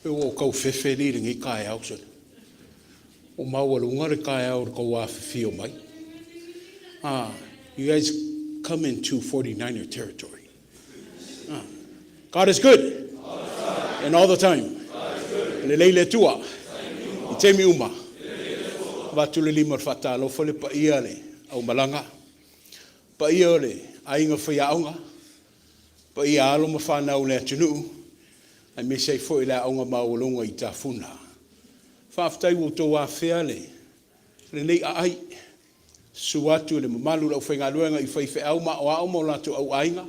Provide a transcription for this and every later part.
Pei ua ou tau fefe alii i lenei taeao, sole. Ua maualuga le taeao i le tou afifio mai. Ah, you guys come into 49er territory. Ah. God is good. And all the time. Lelei le Atua. I taimi uma. Avatu le lima o le faatalofa le paia le aumalaga, paia o le aiga faiaoga, paia alo ma fanau o le atunuu, aemaise ai foi le aoga maualuga i Tafuna. Faafetai ua outou afea lenei aai. Susu atu le mamalu o le aufaigaluega i faifeau ma aoao ma o latou auaiga,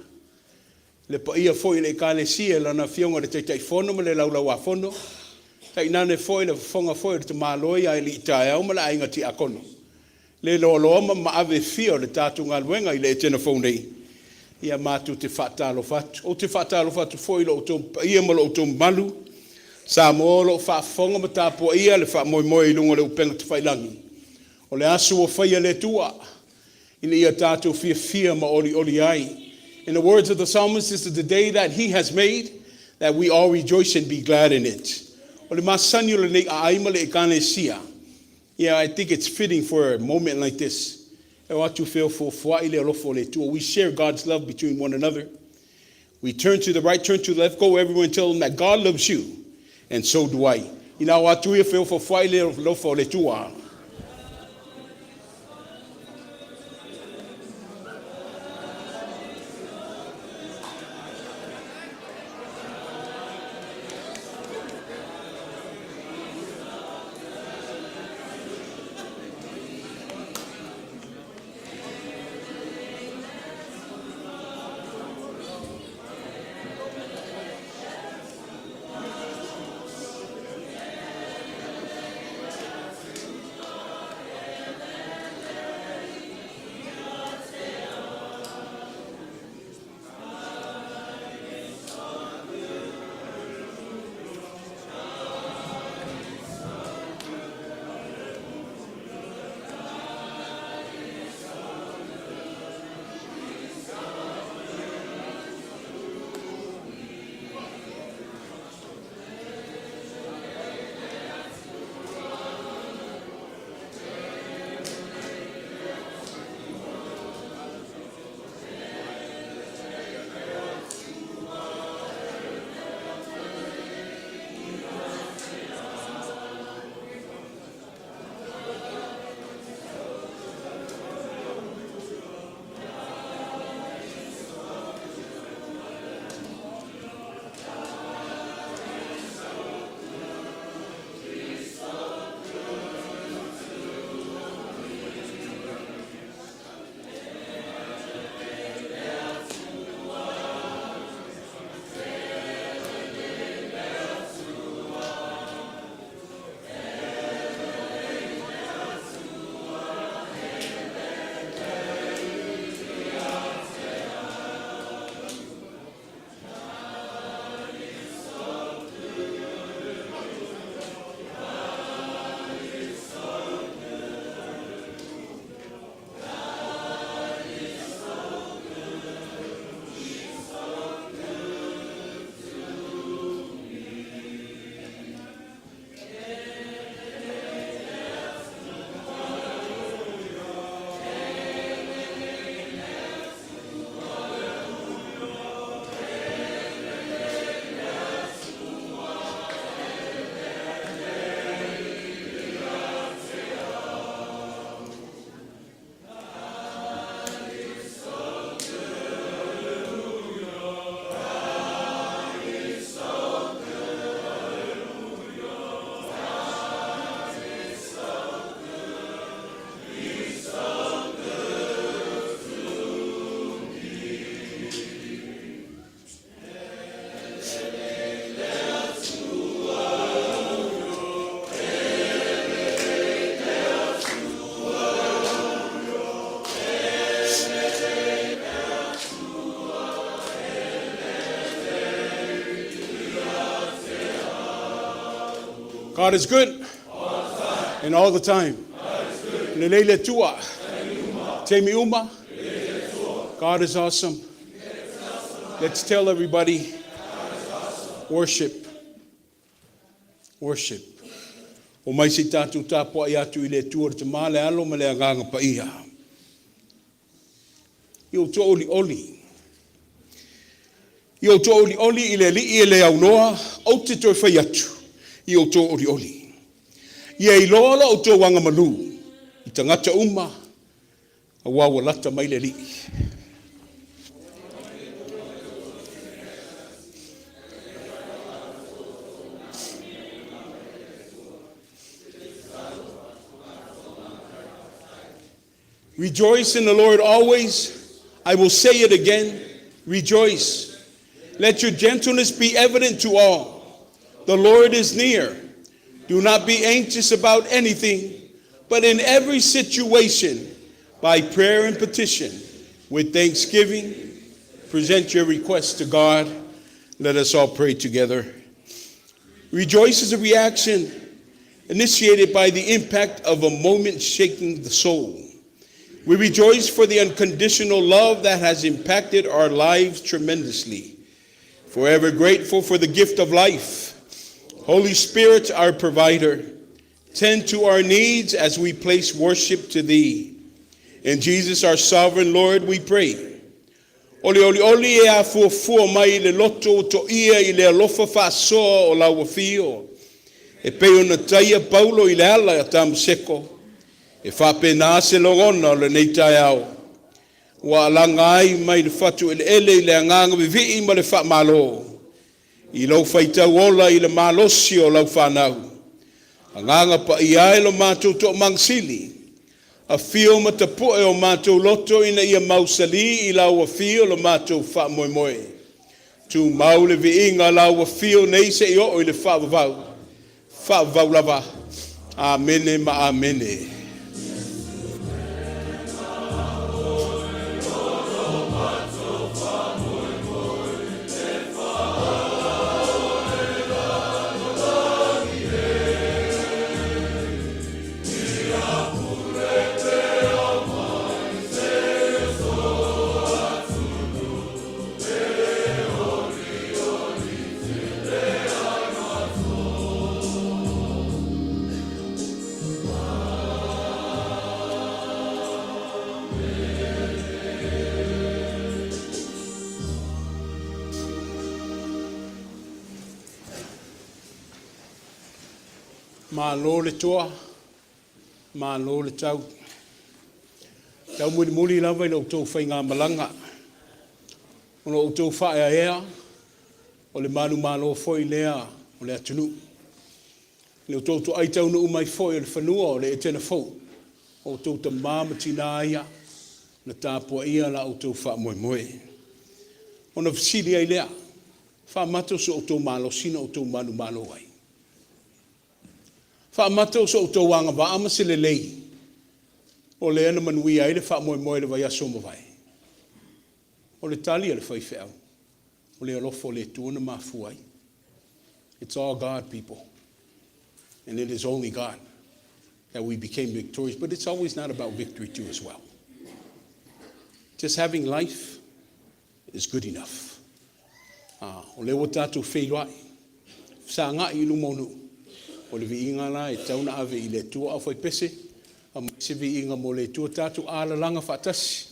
le paia foi i le Ekalesia i lana Afioga i le Taitaifono ma le Laulau-a-Fono, tainane foi le fofoga foi o le tamaloa ia alii taeao ma le aiga tiakono, le loaloa ma maave e fia o le tatou galuega i le Etena fou nei, ia matou te faatalofa atu. Ou te faatalofa atu foi i lo outou paia ma lo outou mamalu, Samoa o lo o faafofoga ma tapuaia le faamoemoe i luga o le upega tafailagi. O le aso ua faia e le Atua ina ia tatou fiafia ma olioli ai. In the words of the psalmist, this is the day that he has made, that we all rejoice and be glad in it. O le masani o lenei aai ma le Ekalesia, yeah, I think it's fitting for a moment like this. E o atu feofofoa'i le alofa o le Atua. We share God's love between one another. We turn to the right, turn to the left, go everywhere and tell them that God loves you, and so do I. Ina o atu ia feofofoa'i le alofa o le Atua. God is good. And all the time. Lelei le Atua. Taimi uma. God is awesome. Let's tell everybody. Worship. Worship. Omai se i tatou tapuai atu i le Atua le Tama, le Alo ma le Agaga Paia. I outou olioli, i outou olioli i le Alii e le aunoa, ou te toe fai atu, i outou olioli. Ia iloa lo outou agamalu i tagata uma, auā ua lata mai le Alii. Rejoice in the Lord always. I will say it again, rejoice. Let your gentleness be evident to all. The Lord is near. Do not be anxious about anything, but in every situation, by prayer and petition, with thanksgiving, present your requests to God. Let us all pray together. Rejoice is a reaction initiated by the impact of a moment shaking the soul. We rejoice for the unconditional love that has impacted our lives tremendously. Forever grateful for the gift of life. Holy Spirit, our provider, tend to our needs as we place worship to Thee. In Jesus, our sovereign Lord, we pray. O le olioli e afuafua mai i le loto ua toia i le alofa faasoa o lau afio, e pei ona taia Paulo i le ala i Tamaseko, e faapena se lagona o lenei taeao, ua alaga ai mai le fatu eleele i le agaga vivii ma le faamalo, i lou faitau ola i le malosi o lau fanau. Agaga Paia e lo matou Toamagasili, afio ma tapu'e o matou loto ina ia mausali i lau afio lo matou faamoemoe. Tumau le viiga o lau afio nei seia oo i le faavavau, faavavau lava. Amene ma Amene. Malo le toa, malo le tau. Taumulimuli lava i la outou faigamalaga, o lo outou faaeaea, o le manumalo foi lea o le atunuu. I lo outou toai taunuu mai foi o le fanua o le Etena fou, o outou tama ma tina ia na tapuaia la outou faamoemoe. Ona fesili ai lea, faamata o so outou malosi na outou manumalo ai? Faamata o so outou agavaa ma se lelei o lea na manuia ai le faamoemoe i le vaiaso ua mavae? O le tali a le faifeau, o le alofa o le Atua na mafua ai. It's all God, people. And it is only God that we became victorious. But it's always not about victory, too, as well. Just having life is good enough. Ah, o lea ua tatou feiloai, fesagai i luma o nuu, o le viiga la e tatau ona ave i le Atua. Aufaipese, aumai se viiga mo le Atua, tatou alalaga faatasi,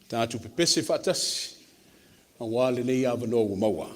tatou pepese faatasi, aua lenei avanoa ua maua.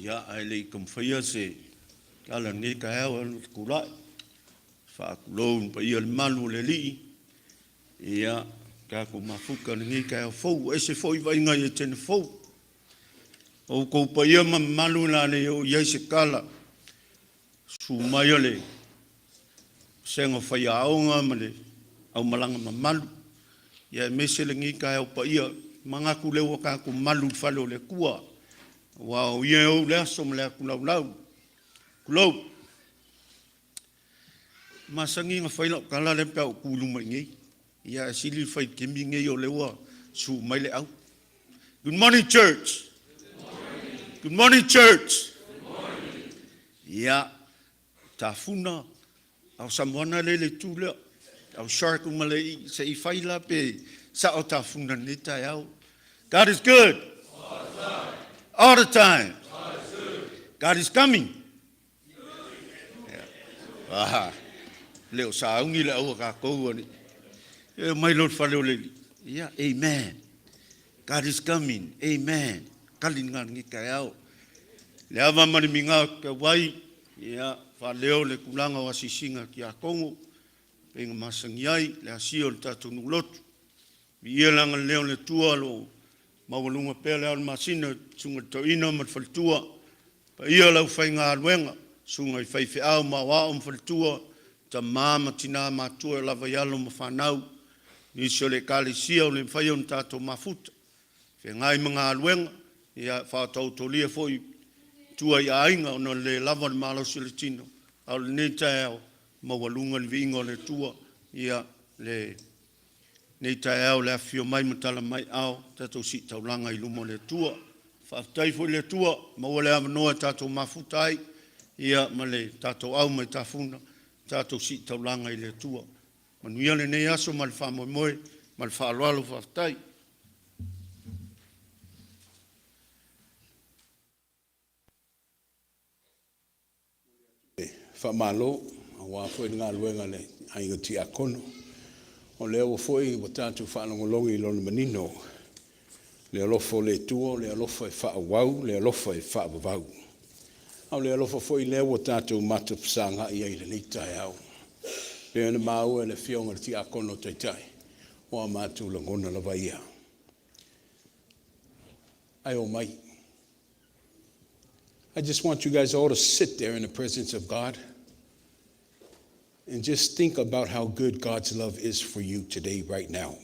Ia, ae le i taumafaia se tala i lenei taeao e ala tulai, faatulou i le paia ma le mamalu o le Alii, ia, tatou mafuta i lenei taeao fou, ua ese foi vaaiga i Etena fou. O outou paia ma mamalu o le a le oo i ai se tala, susu mai o le vasega o faiaoga ma le aumalaga mamalu, ia aemaise lenei taeao paia. E manatu o lea ua tatou malu i le fale o le Atua, aua o Ia e ou le aso ma le atu laulau. Tulou. E masani ona fai lau tala lea pe a ou tu i luma i inei, ia ae sili le fai i le taimi lenei o lea ua susu mai le au. Good morning, church. Good morning, church. Ia, tafuna, a o Samoana lea e i le itu lea, au shark uma lea i i, se i fai la pe sao tafuna i lenei taeao. God is good. All the time. God is coming. Ah, le o sauni le aua tatou ani. E mai lo le fale o le Alii. Ia, amen. God is coming. Amen. Kali ngā lenei taeao. Le ava ma le miga o te tauai, ia, faaleo le tulaga o asiasiga tiakono, pei ona masani ai le asia o le tatou nuu lotu. Viia le agalelei o le Atua o lo o maualuga pea le ao o le masina i le susuga i le toeaina ma le faletua, paia o le aufaigaluega, susuga i faifeau ma aoao ma faletua, tama ma tina matutua e lava i alo ma fanau, nisi o le Ekalesia ua le mafai ona tatou mafuta, feagai ma galuega, ia faataotolia foi i tua i aiga ona o le le lava o le malosi o le tino, a o lenei taeao, maualuga le viiga o le Atua, ia lenei taeao i le afifio mai ma tala mai aao, tatou ositaulaga i luma o le Atua. Faafetai foi i le Atua ua maua le avanoa e tatou mafuta ai, ia ma le tatou au maitafuna, tatou ositaulaga i le Atua. Manuia lenei aso ma le faamoemoe ma le faaaloalo. Faafetai. Faamalo aua foi le galuega a le aiga Tiakono. O lea ua foi ua tatou faalogologo i lona manino, le alofa o le Atua o le alofa e faaauau, o le alofa e faavavau. A o le alofa foi lea ua tatou matafesagai ai i lenei taeao. E pei ona maua e le Afioga i le Tiakono Taitai, o a matou lagona lava ia. Ae omai. I just want you guys all to sit there in the presence of God and just think about how good God's love is for you today, right now.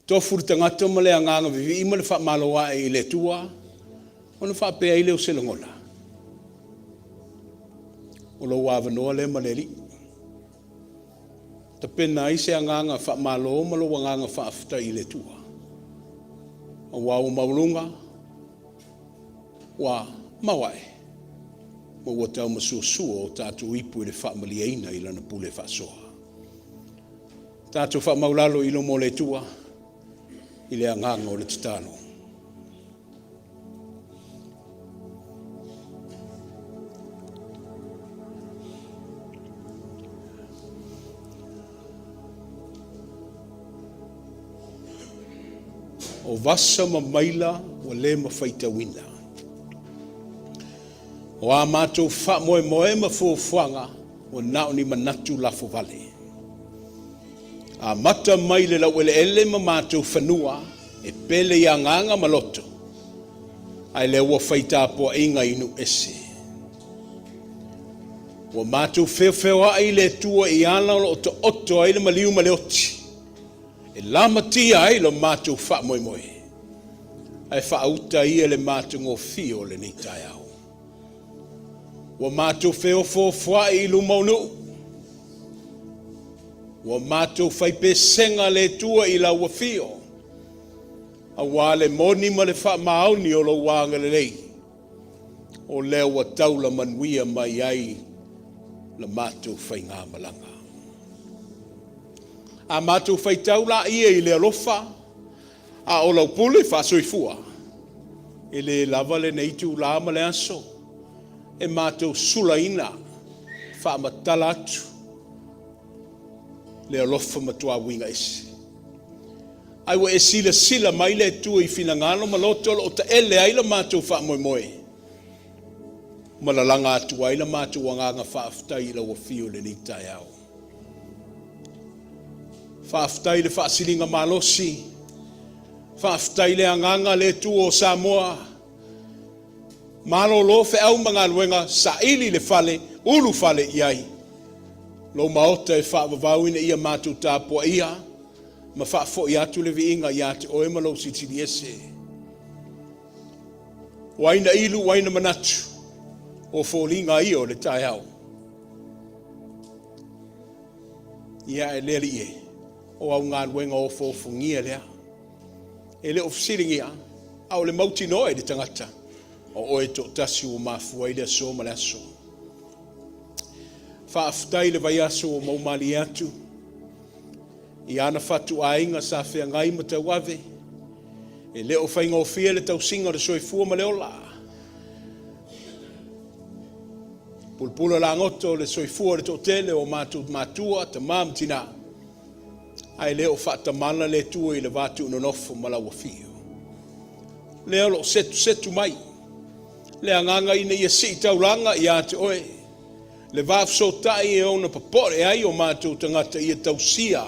Tofu le tagata ma le agaga vivii ma le faamalo ae i le Atua, ona faapea ai lea o se lagona. O lou avanoa lea ma le Alii. Tapena ai se agaga faamalo ma lou agaga faafetai i le Atua. Aua ua maualuga, ua maoae, ma ua taumasuasua o tatou ipu i le faamalieina i Lana pule faasoa. Tatou faamaulalo i luma o le Atua i le agaga o le tatalo. O vasa ma maila ua le mafaitauina. O a matou faamoemoe ma fuafuaga ua na o ni manatu lafovale. Amata mai le laueleele ma matou fanua e pele i agaga ma loto, ae lea ua fai tapuaiga i nuu ese. Ua matou feofeoai i le Atua i ala o lo o taoto ai le maliu ma le oti, e lamatia ai lo matou faamoemoe, ae faauta ia le matagofie o lenei taeao. Ua matou feofoofoai i luma o nuu, ua matou faipesega le Atua i lau afio, aua le moni ma le faamaoni o lou agalelei, o lea ua taula manuia mai ai la matou faigamalaga. A matou faitau laia i le alofa, a o lau pule faasoifua, e le lava lenei itula ma le aso e matou sulaina, faamatala atu le alofa matua uiga ese. Ai ua e silasila mai le Atua i finagalo ma loto o lo o taele ai lo matou faamoemoe. Ma lalaga atu ai la matou agaga faafetai i lau afio i lenei taeao. Faafetai i le faasiliga malosi, faafetai i le agaga le Atua o Samoa, malolo feau ma galuega, saili i le fale, ulu fale i ai lou maota e faavavau ina ia matou tapuaia ma faafoi atu le viiga ia te oe ma lou Silisili Ese. Ua ai na ilu, ua ai na manatu, o foliga ia o le taeao. Ia e le alii e, o au galuega ofoofogia lea. E le o fesiligia, a o le mautinoa i le tagata, o oe toatasi ua mafua ai le aso ma le aso. Faafetai i le vaiaso ua maumalie atu, i ana fatuaiga sa feagai ma tauave, e le o faigofie le tausiga o le soifua ma le ola. Pulapula lagoto le soifua o le toatele o matou matua, tama ma tina, ae le o faatamala le Atua i le va tuunonofo ma lau afio. Lea o lo o setusetu mai le agaga ina ia sii taulaga ia te oe, le va fesootai e ono popoe ai o matou tagata ia tausia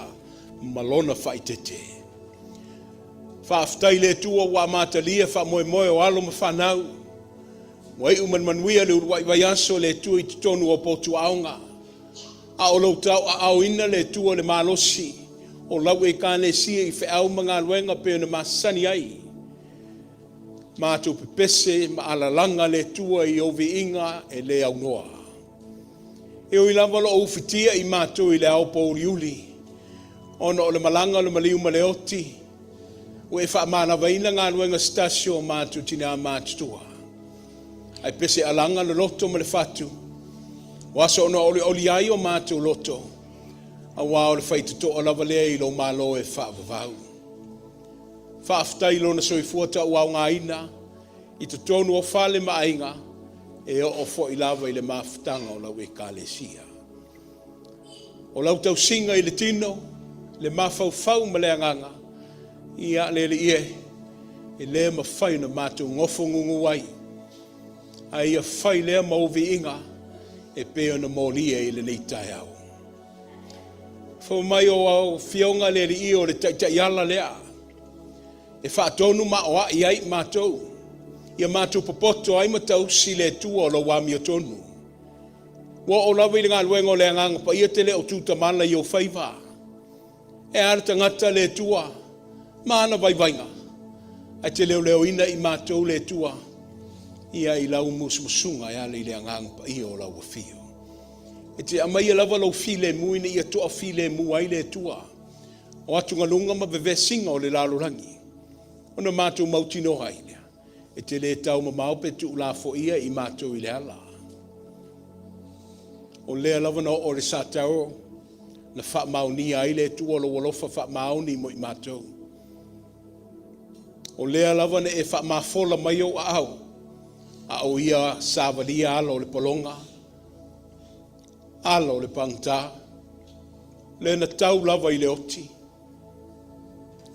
ma lona faaeteete. Faafetai i le Atua ua amatalia faamoemoe o alo ma fanau. Ua iu ma le manuia le uluai vaiaso le Atua i totonu o potu aoga. A o lou tauaaoina le Atua i le malosi o lau Ekalesia i feau ma galuega pei ona masani ai. Matou pepese ma alalaga le Atua i ou viiga e le aunoa. E ui lava o lo o ufitia i matou i le ao pouliuli, ona o le malaga o le maliu ma le oti, ua e faamalavaina galuega se tasi o matou tina matutua. Ae pese alaga le loto ma le fatu, o aso ona olioli ai o matou loto, aua o le faitotoa lava lea i lou Malo e faavavau. Faafetai i lona soifua tauaogaina i totonu o fale ma aiga, e oo foi lava i le mafutaga o lau Ekalesia. O lau tausiga i le tino, le mafaufau ma le agaga, ia le Alii e, e le mafai ona matou nofo gugu ai, a ia fai lea ma ou viiga e pei ona molia i lenei taeao. Fou mai o au Afioga le Alii o le taitaiala lea e faatonu ma aoai ai matou, ia matou popoto ai ma tausi le Atua o lou amiotonu. Ua oo lava i le galuega o le Agaga Paia te le o tutamala i ou faiva. E a le tagata le Atua ma ana vaivaiga, ae te leoleoina i matou le Atua ia i lau musumusuga e ala i le Agaga Paia o lau afio. E te aumaia lava lou filemu ina ia toafilemu ai le Atua o atugaluga ma vevesiga o le lalolagi, ona matou mautinoa ai lea e te le taumamao pe tuulafoia i matou i le ala. O lea lava na oo i le Satauro na faamaonia ai le Atua lou alofa faamaoni mo i matou. O lea lava na e faamafola mai ou aao, a o ia savalia ala o le pologa, ala o le pagota, lea na tau lava i le oti,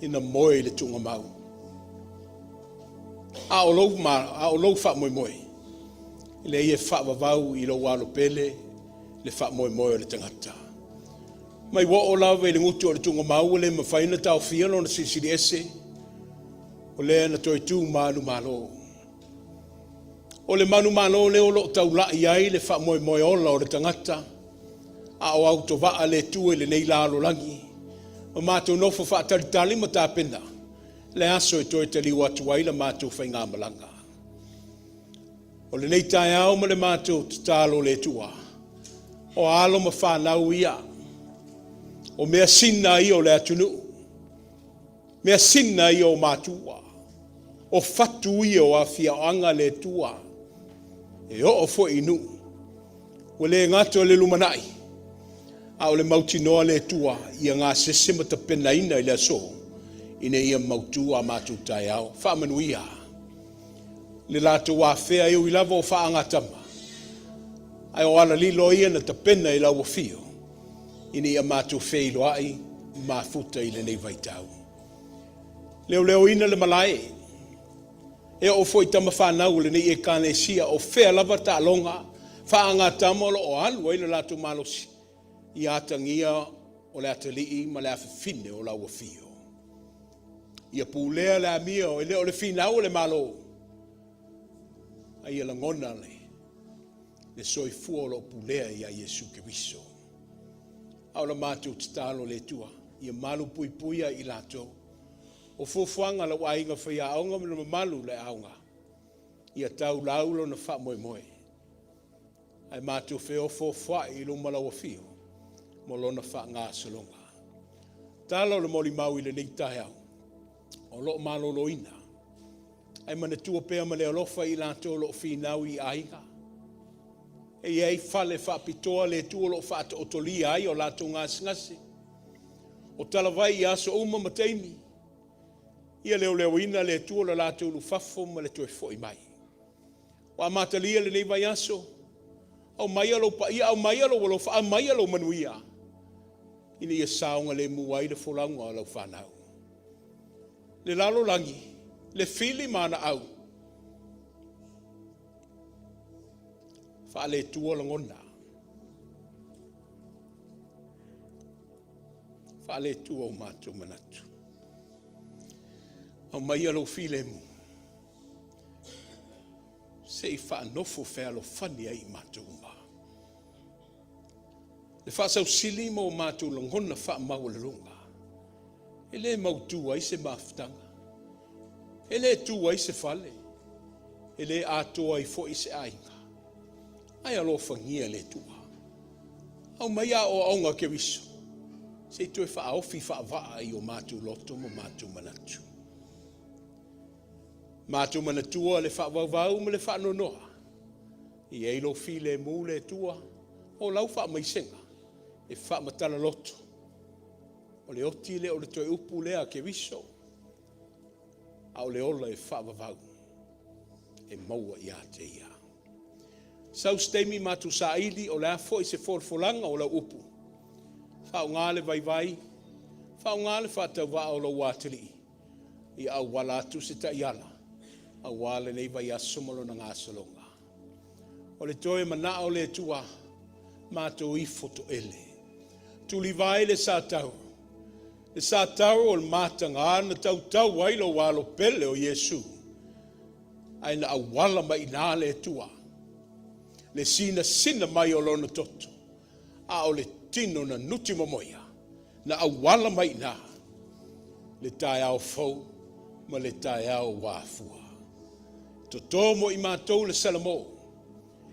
ina moe i le tuugamau. A o lou, a o lou faamoemoe, lea e faavavau i lou alo pele le faamoemoe o le tagata. Mai ua oo lava i le gutu o le tuugamau ua le mafai ona taofia lona silisili ese, o lea na toe tu manumalo. O le manumalo lea o lo o taulai ai le faamoemoe ola o le tagata, a o autovaa le Atua i lenei lalolagi, ma matou nofo faatalitali ma tapena le aso e toe taliu atu ai la matou faigamalaga. O lenei taeao ma le matou tatalo le Atua, o alo ma fanau ia, o measina ia o le atunuu, measina ia o matua, o fatu ia o afioaga le Atua, e oo foi i nuu. Ua le gata o le lumanai, a o le mautinoa le Atua ia gasese ma tapenaina i le aso, ina ia mautu a matou taeao. Faamanuia le latou afea e ui lava o faagatama, ae o alalilo ia na tapena i lau afio, ina ia matou feiloai mafuta i lenei vaitau. Leoleoina le malae. E oo foi i tama fanau o lenei Ekalesia, o fea lava taaloga faagatama o lo o alu ai le latou malosi, ia atagia o le atalii ma le afafine o lau afio. Ia pulea le amio, e le o le finau a le Malo, a ia lagona le soifua o lo o pulea ia Iesu Keriso. A o la matou tatalo i le Atua, ia malupuipuia i latou. O fuafuaga a lou aiga faiaoga ma le mamalu o le aoga, ia taulau lona faamoemoe, ae matou feofoofoai i luma o lau afio mo lona faagasologa. Tala o le molimau i lenei taeao, o lo o maloloina, ae manatua pea ma le alofa i latou o lo o finau i aiga. E i ai fale faapitoa a le Atua o lo o faataotolia ai o latou gasegase. O talavai i aso uma ma taimi, ia leoleoina le Atua lo latou ulufafo ma le toe foi mai. Ua amatalia lenei vaiaso, aumaia lou paia, aumaia lou alofa, aumaia lou manuia, ina ia saogalemu ai le folauga a lau fanau. Le lalolagi, le fili ma ana au, faale-Atua lagona, faale-Atua o matou manatu. Aumaia lou filemu se i faanofo fealofani ai i matou uma. Le faasausili ma o matou lagona faamaualaloga, e le mautu ai se mafutaga, e le tu ai se fale, e le atoa ai foi se aiga. Ae alofagia e le Atua, aumaia aoaoga a Keriso se i toe faaofi faavaa i o matou loto ma matou manatu. Matou manatua le faavauvau ma le faanoanoa, e i ai lou filemu le Atua, o lau faamaisega e faamatala loto. O le oti lea o le toe upu lea a Keriso, a o le ola e faavavau e maua ia te Ia. Sau se taimi matou saili, o le a foi se folafolaga o lau upu, faaaoga le vaivai, faaaoga le faatauvaa o lou atalii, ia auala atu se taiala aua lenei vaiaso ma lona gasologa. O le toe manao o le Atua, matou ifo toele. Tulivae le satauro, le satauro o le mataga na tautau ai lou alo pele o Iesu, ae na auala mai i ina le Atua, le sinasina mai o lona toto, a o le tino na nuti momoia, na auala mai i ina le taeao fou ma le taeao ua afua. Toto mo i matou le Salamo,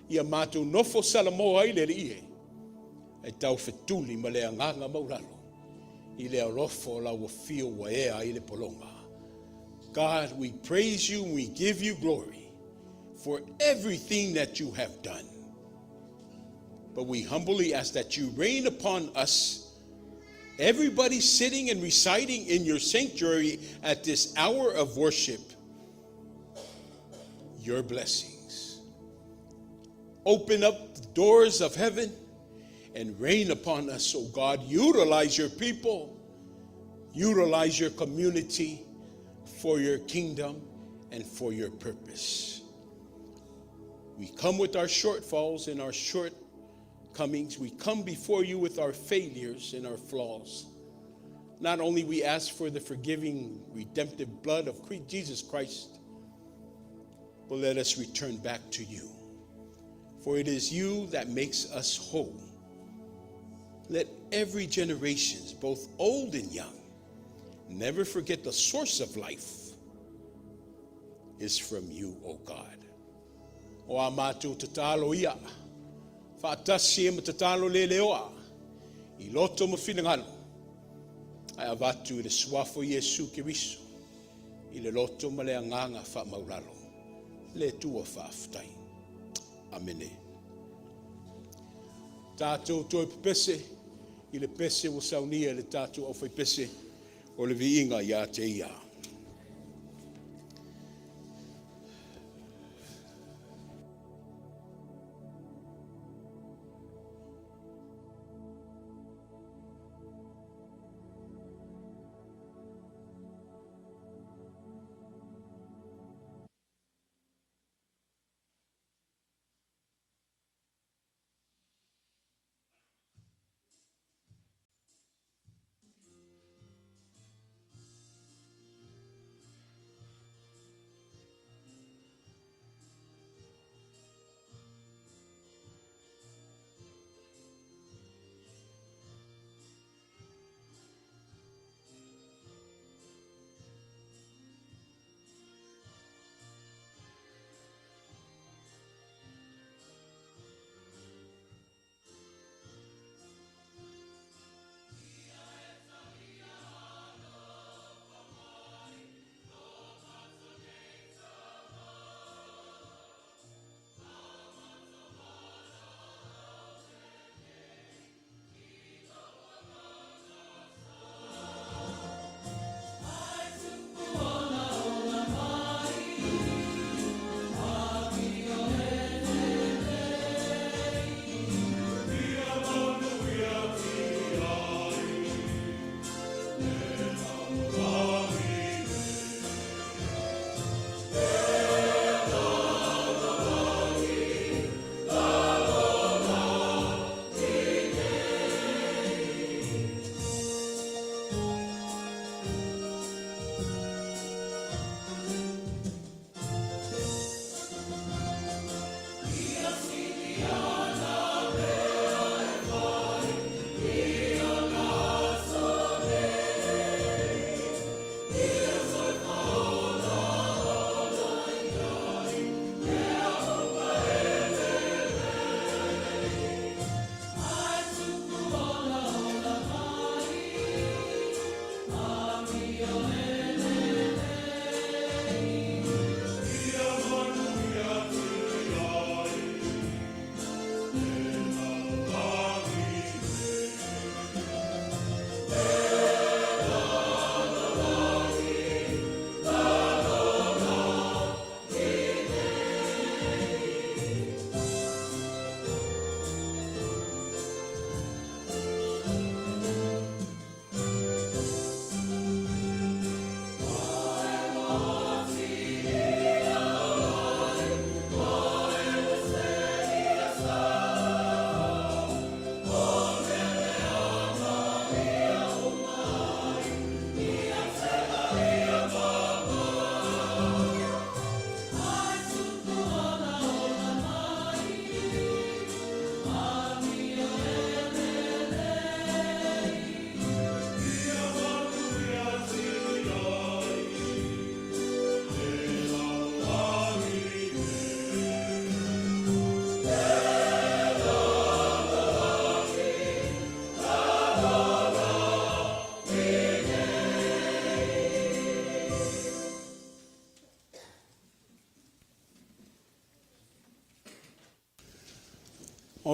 ia matou nofo Salamo ai le Alii e, e taufetuli ma le agaga maulalo i le alofa o lau afio ua ea ai le pologa. God, we praise you and we give you glory for everything that you have done. But we humbly ask that you rain upon us, everybody sitting and reciting in your sanctuary at this hour of worship, your blessings. Open up the doors of heaven and rain upon us, O God. Utilize your people, utilize your community for your kingdom and for your purpose. We come with our shortfalls and our shortcomings. We come before you with our failures and our flaws. Not only we ask for the forgiving, redemptive blood of Jesus Christ, but let us return back to you. For it is you that makes us whole. Let every generation, both old and young, never forget the source of life is from you, O God. O a matou tatalo ia, faatasi e ma tatalo le leoa, i loto ma finagalo, ae avatu i le suafa o Iesu Keriso, i le loto ma le agaga faamaulalo. Le Atua faafetai. Amene. Tatou toe pepese i le pese ua saunia e le tatou aufaipese o le viiga ia te Ia.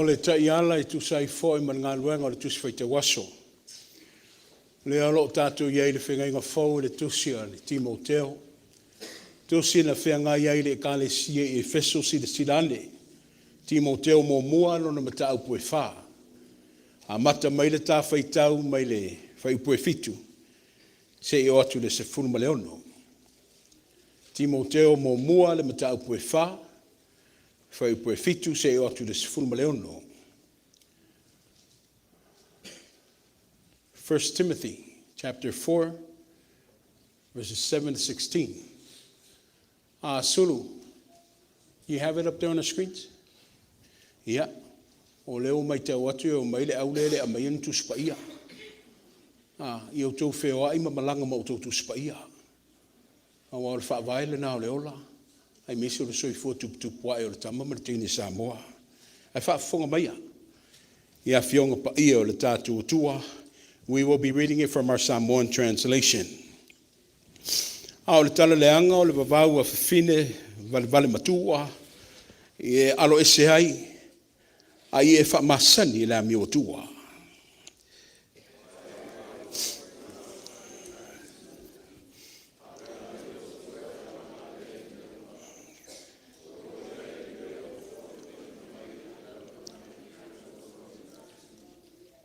O le taiala e tusa ai foi ma le galuega o le Tusi Faitau Aso. O lea o lo o tatou i ai i le Feagaiga Fou i le Tusi a le Timoteo, tusi na feagai ai i le Ekalesia i Efeso, silasila ane, Timoteo muamua lona mataupu e 4. Amata mai le ta faitau mai le fuaiupu e 7 seia oo atu i le 16. Timoteo muamua le mataupu e 4, fuaiupu e 7 seia oo atu i le 16. 1 Timothy chapter 4 verses 7 to 16. Sulu, you have it up there on the screens? Ia, o lea ua matau atu e omai le au lea e le aumaia ni Tusi Paia. Ia outou feoai ma malaga ma outou Tusi Paia. Aua o le faavae lena o le ola, aemaise o le soifua tuputupuae o le tama ma le teine Samoa. Ae faafofoga maia i Afioga Paia o le tatou Atua. We will be reading it from our Samoan translation. A o le tala leaga o le vavau a fafine valevale matua, e alo ese ai, a ia e faamasani i le amio atua.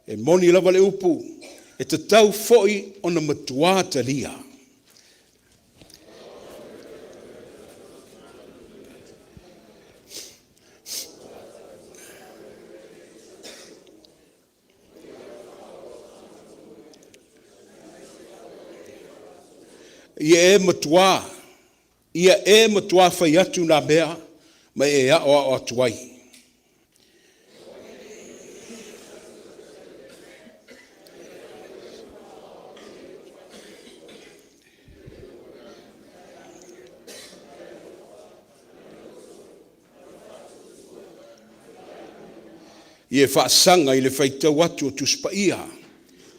E moni lava le upu, e tatau foi ona matuā talia. Ia e matuā, ia e matuā fai atu nā mea ma e aʻoaʻo atu ai. Ia e faasaga i le faitau atu o Tusi Paia,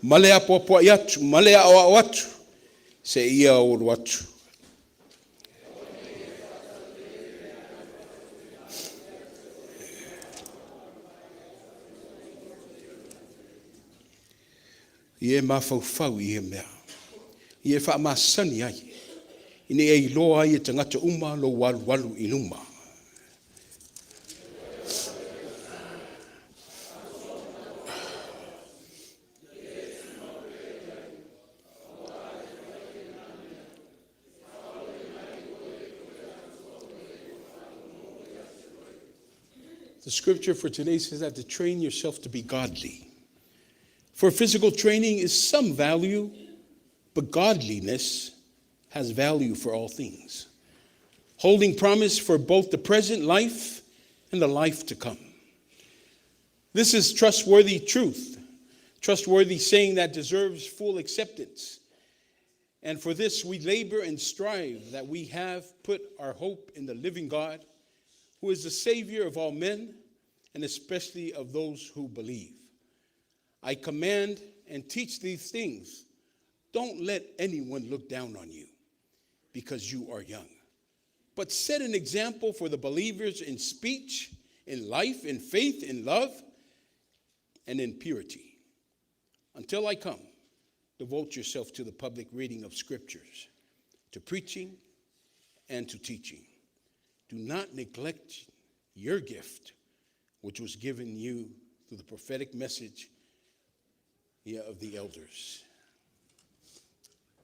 ma le apoapoai atu, ma le aoao atu, seia ulu atu. Ia e mafaufau i ia mea, ia e faamasani ai, ina ia iloa ai e tagata uma lou alualu i luma. The scripture for today says that to train yourself to be godly. For physical training is some value, but godliness has value for all things, holding promise for both the present life and the life to come. This is trustworthy truth, trustworthy saying that deserves full acceptance. And for this we labor and strive that we have put our hope in the living God, who is the Savior of all men, and especially of those who believe. I command and teach these things. Don't let anyone look down on you because you are young. But set an example for the believers in speech, in life, in faith, in love, and in purity. Until I come, devote yourself to the public reading of scriptures, to preaching, and to teaching. Do not neglect your gift, which was given you through the prophetic message of the elders.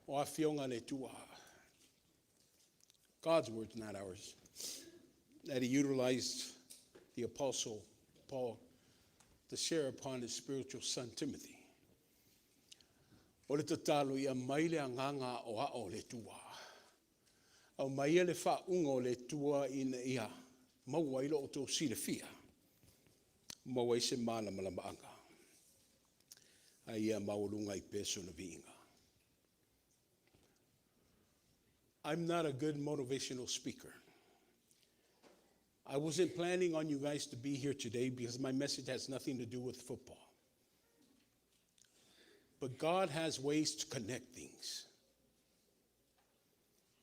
O afioga le Atua. God's words, not ours, that he utilized the Apostle Paul to share upon his spiritual son Timothy. O le tatalo ia mai le agaga aoao o le Atua. Aumaia le faauuga o le Atua ina ia maua ai lo outou silafia, maua ai se malamalamaaga, a ia maualuga ai pea sona viiga. I'm not a good motivational speaker. I wasn't planning on you guys to be here today because my message has nothing to do with football. But God has ways to connect things.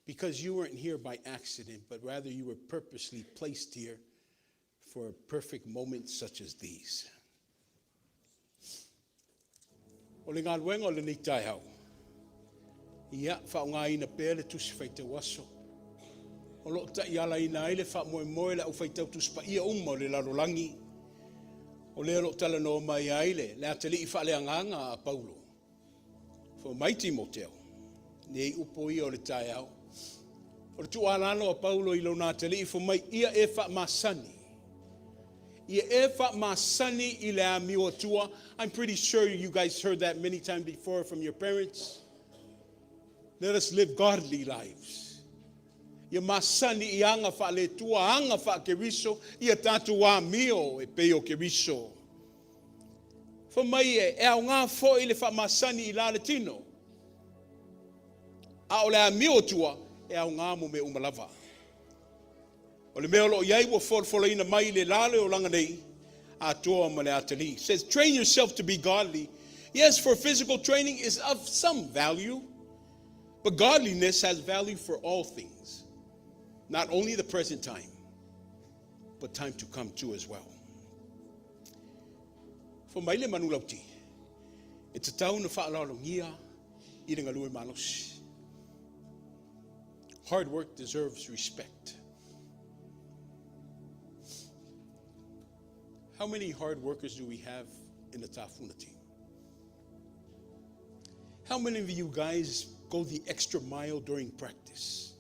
Because you weren't here by accident, but rather you were purposely placed here For a perfect moment such as these. O le galuega o lenei taeao, ia, faaaogaina pea le Tusi Faitau Aso o lo o taialaina ai le faamoemoe o le aufaitau Tusi Paia uma o le lalolagi, o lea o lo o talanoa mai ai le, le atalii faaleagaga a Paulo. Fai mai Timoteo, nei upu ia o le taeao. O le tuualalo a Paulo i lona atalii, fai mai, ia e faamasani. Ia e faamasani i le amio atua. I'm pretty sure you guys heard that many times before from your parents. Let us live godly lives. Ia masani i aga faale-Atua, aga faa-Keriso, ia tatou amio e pei o Keriso. Fai mai e, e aoga foi le faamasani i la le tino. A o le amio atua, e aoga mo mea uma lava. O le mea o lo o i ai ua folafolaina mai i le la le olaga nei, atoa ma le atalii. Says, train yourself to be godly. Yes, for physical training is of some value, but godliness has value for all things. Not only the present time, but time to come too as well. Fai mai le manulauti, e tatau ona faaaloalogia i le galue malosi. Hard work deserves respect. How many hard workers do we have in the Tafuna team? How many of you guys go the extra mile during practice?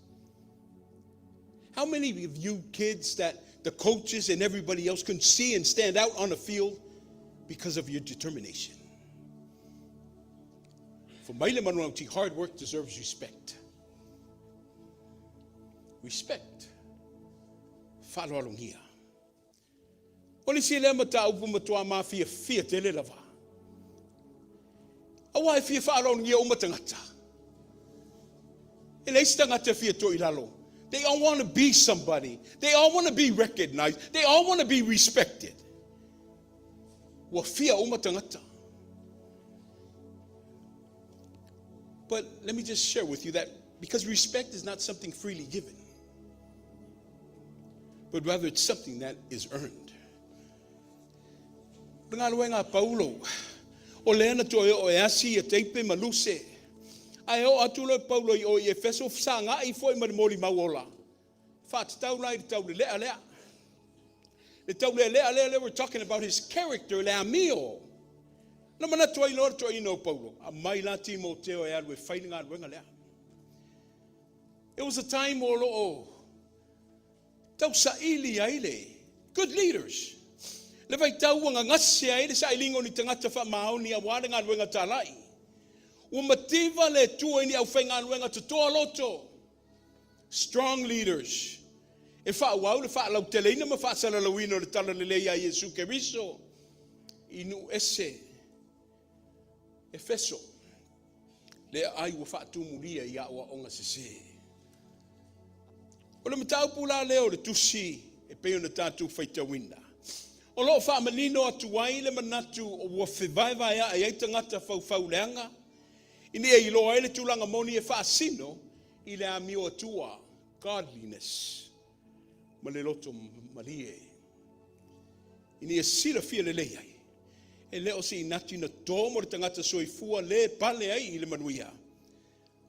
How many of you kids that the coaches and everybody else can see and stand out on the field because of your determination? Fai mai le manulauti, hard work deserves respect. Respect. Faaaloalogia. O le isi lea mataupu matua mafiafia tele lava. Aua e fia faaaloalogia uma tagata. E leai se tagata e fia tuu i lalo. They all want to be somebody. They all want to be recognized. They all want to be respected. Ua fia uma tagata. But let me just share with you that because respect is not something freely given, but rather it's something that is earned. O le galuega a Paulo, o lea na toe oo e asi ia Teipe ma Luse. Ae oo atu loa Paulo i o i Efeso, fesagai foi ma le molimau ola. Faatatau la i le taulelea lea. Le taulelea lea, lea we're talking about his character, le amio. Na manatu ai loa le toeaina o Paulo, aumai la Timoteo e alu e fai le galuega lea. It was a time o lo o tausaili ai le good leaders. Le vaitau ua gagase ai le sailiga o ni tagata faamaoni aua le galuega talai. Ua mativa le Atua i ni aufaigaluega totoa loto. Strong leaders. E faaauau le faalauteleina ma faasalalauina o le Talalelei a Iesu Keriso i nuu ese. Efeso, le aai ua faatumulia i aoaoga sese. O le mataupu la lea o le tusi e pei ona tatou faitauina, o lo o faamanino atu ai le manatu ua fevaevaea'i ai tagata faufauleaga ina ia iloa ai le tulaga moni e faasino i le amio atua, godliness, ma le loto malie. Ina ia silafia lelei ai, e le o se inati na tō mo le tagata soifua lē pale ai i le manuia,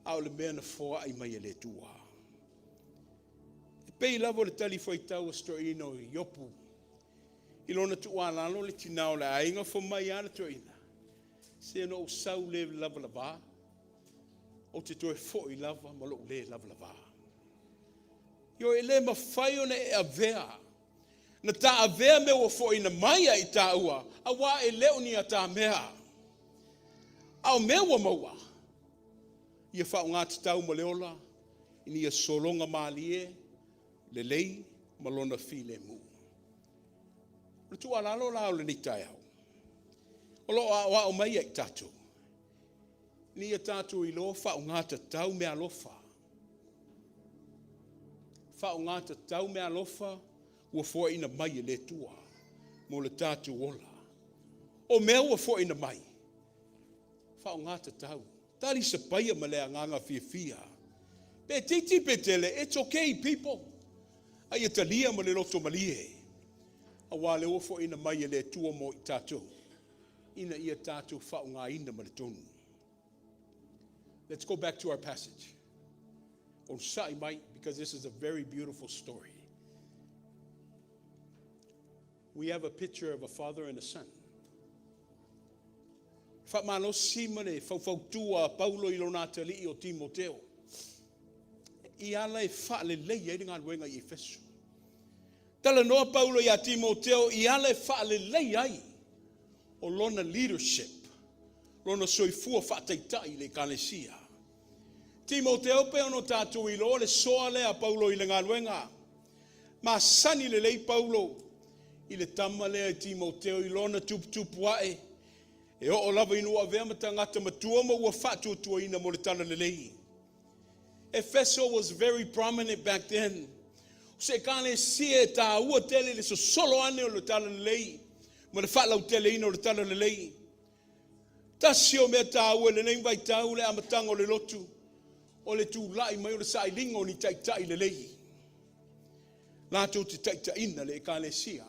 a o le mea na foai mai e le Atua. E pei lava o le talifuaitau a si toeaina o Iopu i lona tuualalo le tinā o le aiga, fai mai lava le toeaina, Se na ou sau le lavalava, ou te toe foi lava ma lou le lavalava. Ioe, e le mafai ona e avea Na ta avea mea ua foaina mai ia i tāua, auā e le o ni a ta mea. A o mea ua maua, ia faaaoga tatau ma le ola, ina ia sologa malie, lelei ma lona filemu. O le tuualalo la o lenei taeao, o lo o aoao mai ia i tatou, ina ia tatou iloa faaaoga tatau meaalofa. Faaaoga tatau meaalofa ua foaina mai e le Atua mo le tatou ola. O mea ua foaina mai, faaaoga tatau. Talisapaia ma le agaga fiafia. Pe titi pe tele, it's okay people. A ia talia ma le loto malie. Aua lea ua foaiina mai e le Atua mo i tatou, ina ia tatou faaaogaina ma le tonu. Let's go back to our passage. Onosai mai, because this is a very beautiful story. We have a picture of a father and a son. Faamalosi ma le faufautua a Paulo i lona atalii o Timoteo i ala e faalelei ai le galuega i Efeso. Talanoa Paulo iā Timoteo i ala e faalelei ai o lona leadership, lona soifua faataitai i le Ekalesia. Timoteo pei ona tatou iloa le soa lea a Paulo i le galuega. Masani lelei Paulo i le tama lea i Timoteo i lona tuputupu ae, e oo lava ina ua avea ma tagata matua ma ua faatuatuaina mo le talalelei. Efeso was very prominent back then. O se Ekalesia e taua tele i le sosolo ane o le talalelei ma le faalauteleina o le talalelei. Tasi o mea taua i lenei vaitau le amataga o le lotu, o le tulai mai o le sailiga o ni taitai lelei latou te taitaiina le Ekalesia.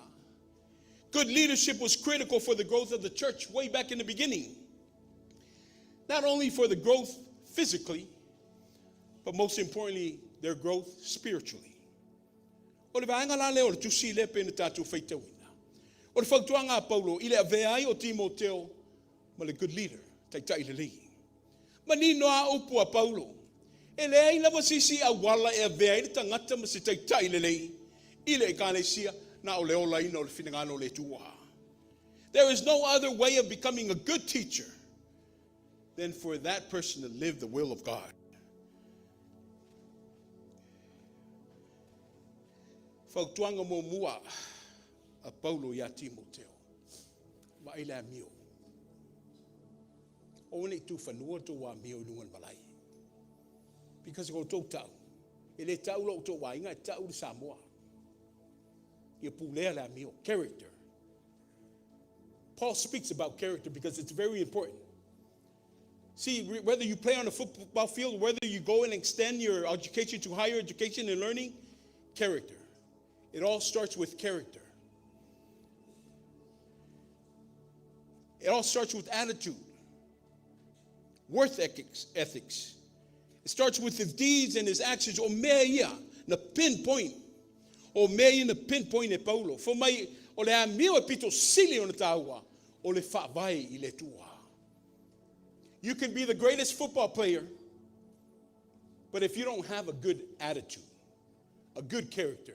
Good leadership was critical for the growth of the church way back in the beginning. Not only for the growth physically, but most importantly, their growth spiritually. O le vaega la lea o le tusi lea pei ona tatou faitauina. O le fautuaga a Paulo i le avea ai o Timoteo ma le good leader, taitai lelei. Manino a upu a Paulo, e leai lava se isi auala e avea ai le tagata ma se taitai lelei i le Ekalesia na o le olaina o le finagalo o le Atua. There is no other way of becoming a good teacher than for that person to live the will of God. Fautuaga muamua a Paulo iā Timoteo, vaai le amio. Aua ne i tufanua le tou amio i luga o le malae. Because o outou tau, e le tau lo outou aiga, e tau le Samoa. Ia pulea le amio, character. Paul speaks about character because it's very important. See, whether you play on a football field, whether you go and extend your education to higher education and learning, character. It all starts with character. It all starts with attitude, worth ethics. It starts with his deeds and his actions. O mea ia na pinpoint. O mea ia na pinpoint e Paulo. Fai mai o le amio e pito sili ona taua o le faavae i le Atua. You can be the greatest football player, but if you don't have a good attitude, a good character,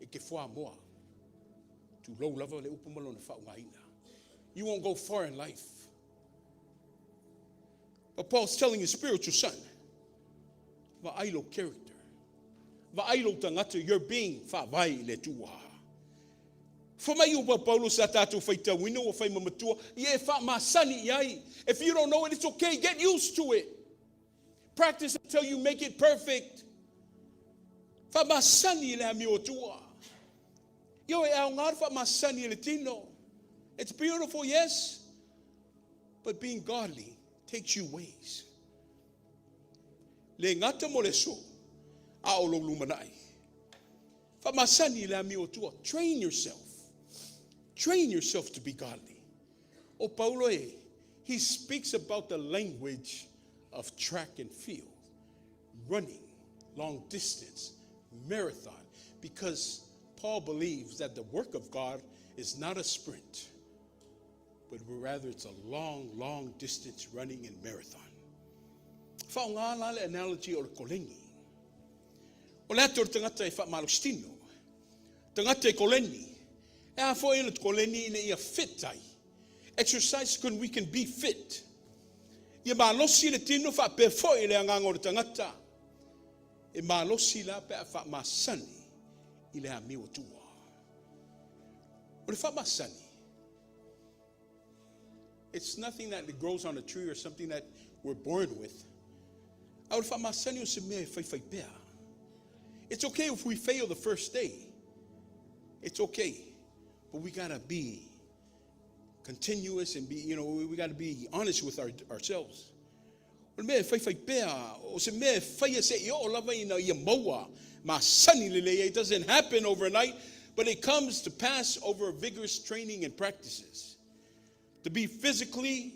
e ke fuamoa. Tulou lava le upu ma lona faauigaina. You won't go far in life. But Paul's telling his spiritual son, vaai lo character. Vaai lo tagata, your being, faavae i le Atua. Fai mai upu a Paulo sa tatou faitauina ua fai ma matua, ia e faamasani i ai. If you don't know it, it's okay. Get used to it. Practice until you make it perfect. Faamasani i le amio Atua. Ioe, e aoga le faamasani i le tino. It's beautiful, yes. But being godly takes you ways. Le gata mo le aso, a o lou lumanai. Faamasani i le amio Atua. Train yourself. Train yourself to be godly. O Paulo e, he speaks about the language of track and field, running, long distance, marathon, because Paul believes that the work of God is not a sprint, but rather it's a long, long distance running and marathon. Faaaoga la le analogy o le koleni. O le ata o le tagata e faamalositino, tagata e koleni, e a foi le koleni ina ia fit ai. Exercise can we can be fit. Ia malosi le tino faapea foi le agaga o le tagata. E malosi la pe a faamasani i le amio Atua. O le faamasani, it's nothing that grows on a tree or something that we're born with. A o le faamasani o se mea e faifai pea. It's okay if we fail the first day. It's okay. But we gotta be continuous and be, we gotta be honest with ourselves. O le mea e faifai pea, o se mea e faia seia oo lava ina ia maua masani lelei. It doesn't happen overnight. But it comes to pass over vigorous training and practices. To be physically,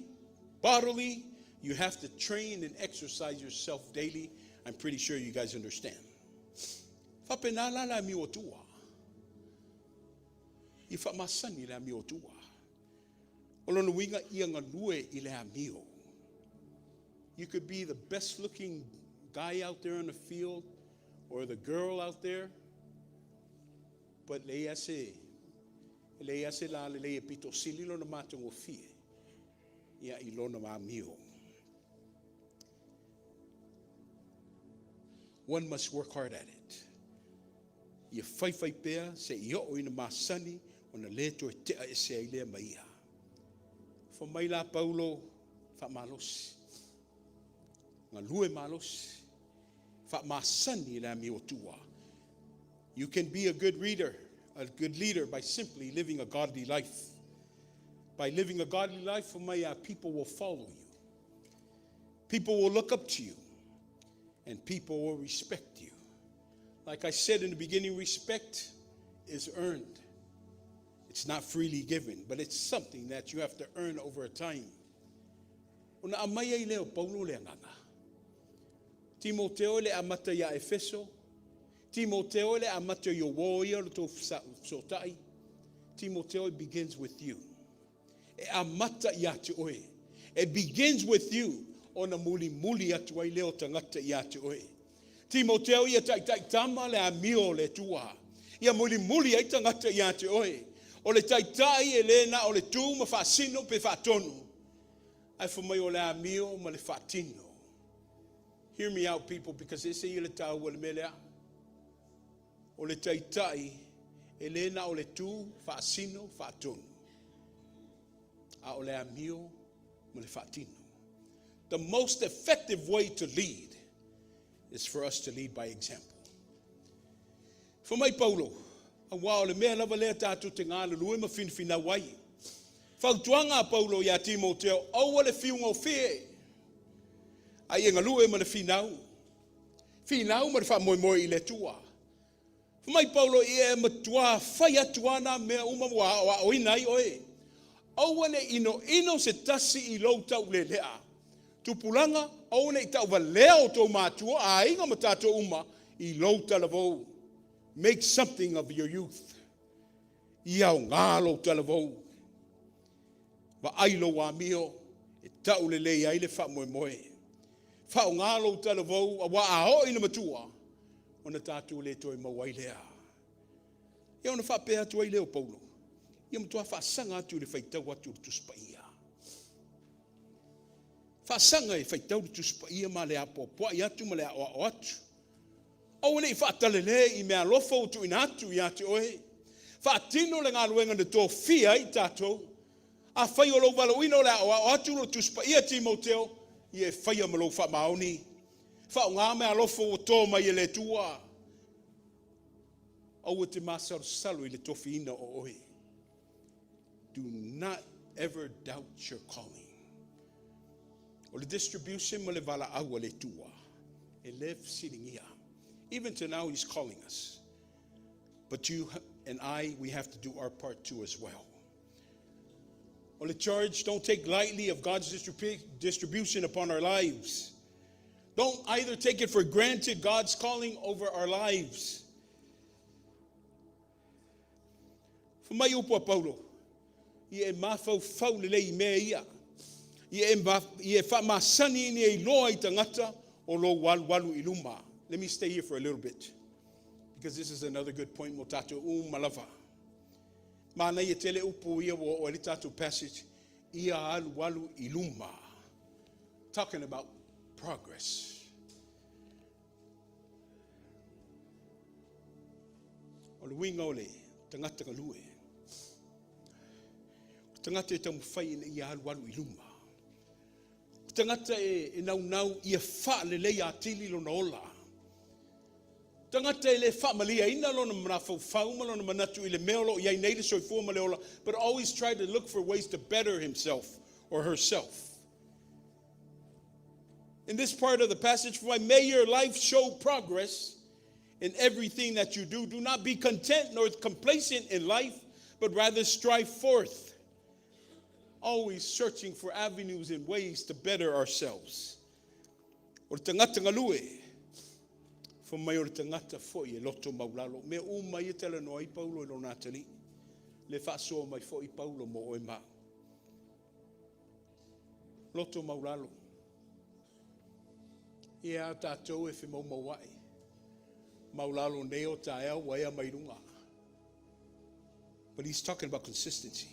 bodily, you have to train and exercise yourself daily. I'm pretty sure you guys understand. Faapena la le amiotua. Ia faamasani i le amiotua. O lona uiga ia galue i le amio. You could be the best looking guy out there in the field or the girl out there, but leai se leai se la lelei e pito sili lona matagofie ia i lona amio. One must work hard at it. Ia faifai pea seia oo ina masani ona le toe tea ese ai lea ma ia. Fai mai la Paulo, faamalosi. Galue malosi. Faamasani i le amiotua. You can be a good reader, a good leader by simply living a godly life. By living a godly life, fai mai, people will follow you. People will look up to you. And people will respect you. Like I said in the beginning, respect is earned. It's not freely given, but it's something that you have to earn over a time. Ona aumai ai lea o Paulo le agaga. Timoteo e le amata ia Efeso. Timoteo e le amata i uō ia o le tou fesootai. Timoteo, it begins with you. E amata ia te oe. It begins with you ona mulimuli atu ai lea o tagata ia te oe. Timoteo ia taitai tama le amio o le Atua. Ia mulimuli ai tagata ia te oe. O le taitai e le na o le tu ma faasino pe faatonu. Ae fai mai o le amio ma le faatino. Hear me out people because e ese ia le taua o le mea lea. O le taitai e le na o le tu, faasino, faatonu. A o le amio ma le faatino. The most effective way to lead is for us to lead by example. Fai mai Paulo, aua o le mea lava lea tatou te galulue ma finafinau ai. Fautuaga a Paulo ia Timoteo, aua le fiu gofie, a ia galue ma le finau. Finau ma le faamoemoe i le Atua. Fai mai Paulo, ia e matuā fai atu lava nā mea uma ua aoaoina ai oe. Aua ne i inoino se tasi i lou taulelea. Tupulaga, aua ne i tauvalea outou matua, aiga ma tatou uma i lou talavou. Make something of your youth. Ia aoga lou talavou. Vaai lou amio e taulelei ai le faamoemoe. Faaaoga lou talavou aua a oo ina matua, ona tatou le toe maua ai lea. Ia ona faapea atu ai lea o Paulo, ia matua faasaga atu i le faitau atu o le Tusi Paia. Faasaga e faitau le Tusi Paia ma le apoapoai atu ma le aoao atu. Aua ne i faatalale i meaalofa ua tuuina atu ia te oe. Faatino le galuega na tofia ai i tatou. Afai o lou valaauina o le aoao atu i lou Tusi Paia Timoteo, ia e faia ma lou faamaoni. Faaaoga meaalofa ua to mai e le Atua. Aua e te masalosalo i le tofiina o oe. Do not ever doubt your calling. O le distribution ma le valaau a le Atua, e le fesiligia. Even to now, he's calling us. But you and I, we have to do our part too as well. O le charge, don't take lightly of God's distribution upon our lives. Don't either take it for granted God's calling over our lives. Fai mai upu a Paulo, ia e mafaufau lelei i mea ia. Ia e faamasani ina ia iloa i tagata o lou alualu i luma. Let me stay here for a little bit because this is another good point mo tatou uma lava. Manaia tele upu ia ua oo ai le tatou passage, ia alualu i luma. Talking about progress. O le uiga o le tagata galue, o le tagata e taumafai ina ia alualu i luma, o le tagata e naunau ia faaleleia atili lona ola, o le tagata e le faamalieina lona mafaufau ma lona manatu i le mea o lo o i ai nei le soifua ma le ola, but always try to look for ways to better himself or herself. In this part of the passage, may your life show progress. In everything that you do, do not be content nor complacent in life, but rather strive forth, always searching for avenues and ways to better ourselves. O le tagata galue, fai mai o le tagata foi e loto maulalo. Mea uma ia talanoa ai Paulo i lona atalii. Le faasoa mai foi Paulo mo oe ma au. Loto maulalo. Ia tatou e femaumauai. Maulalo nei o taeao ua ea mai luga. But he's talking about consistency.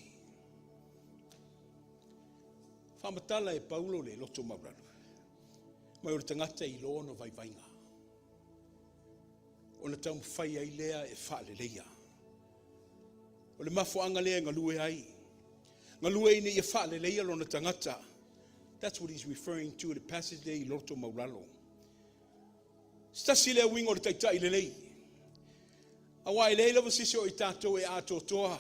Faamatala e Paulo le loto maulalo. Mai o le tagata e iloa ona vaivaiga. Ona taumafai ai lea e faaleleia. O le mafuaaga lea e galue ai. Galue ina ia faaleleia lona tagata. That's what he's referring to in the passage lea i loto maulalo. Se tasi lea uiga o le taitai lelei. Aua e leai lava se isi o i tatou e atoatoa.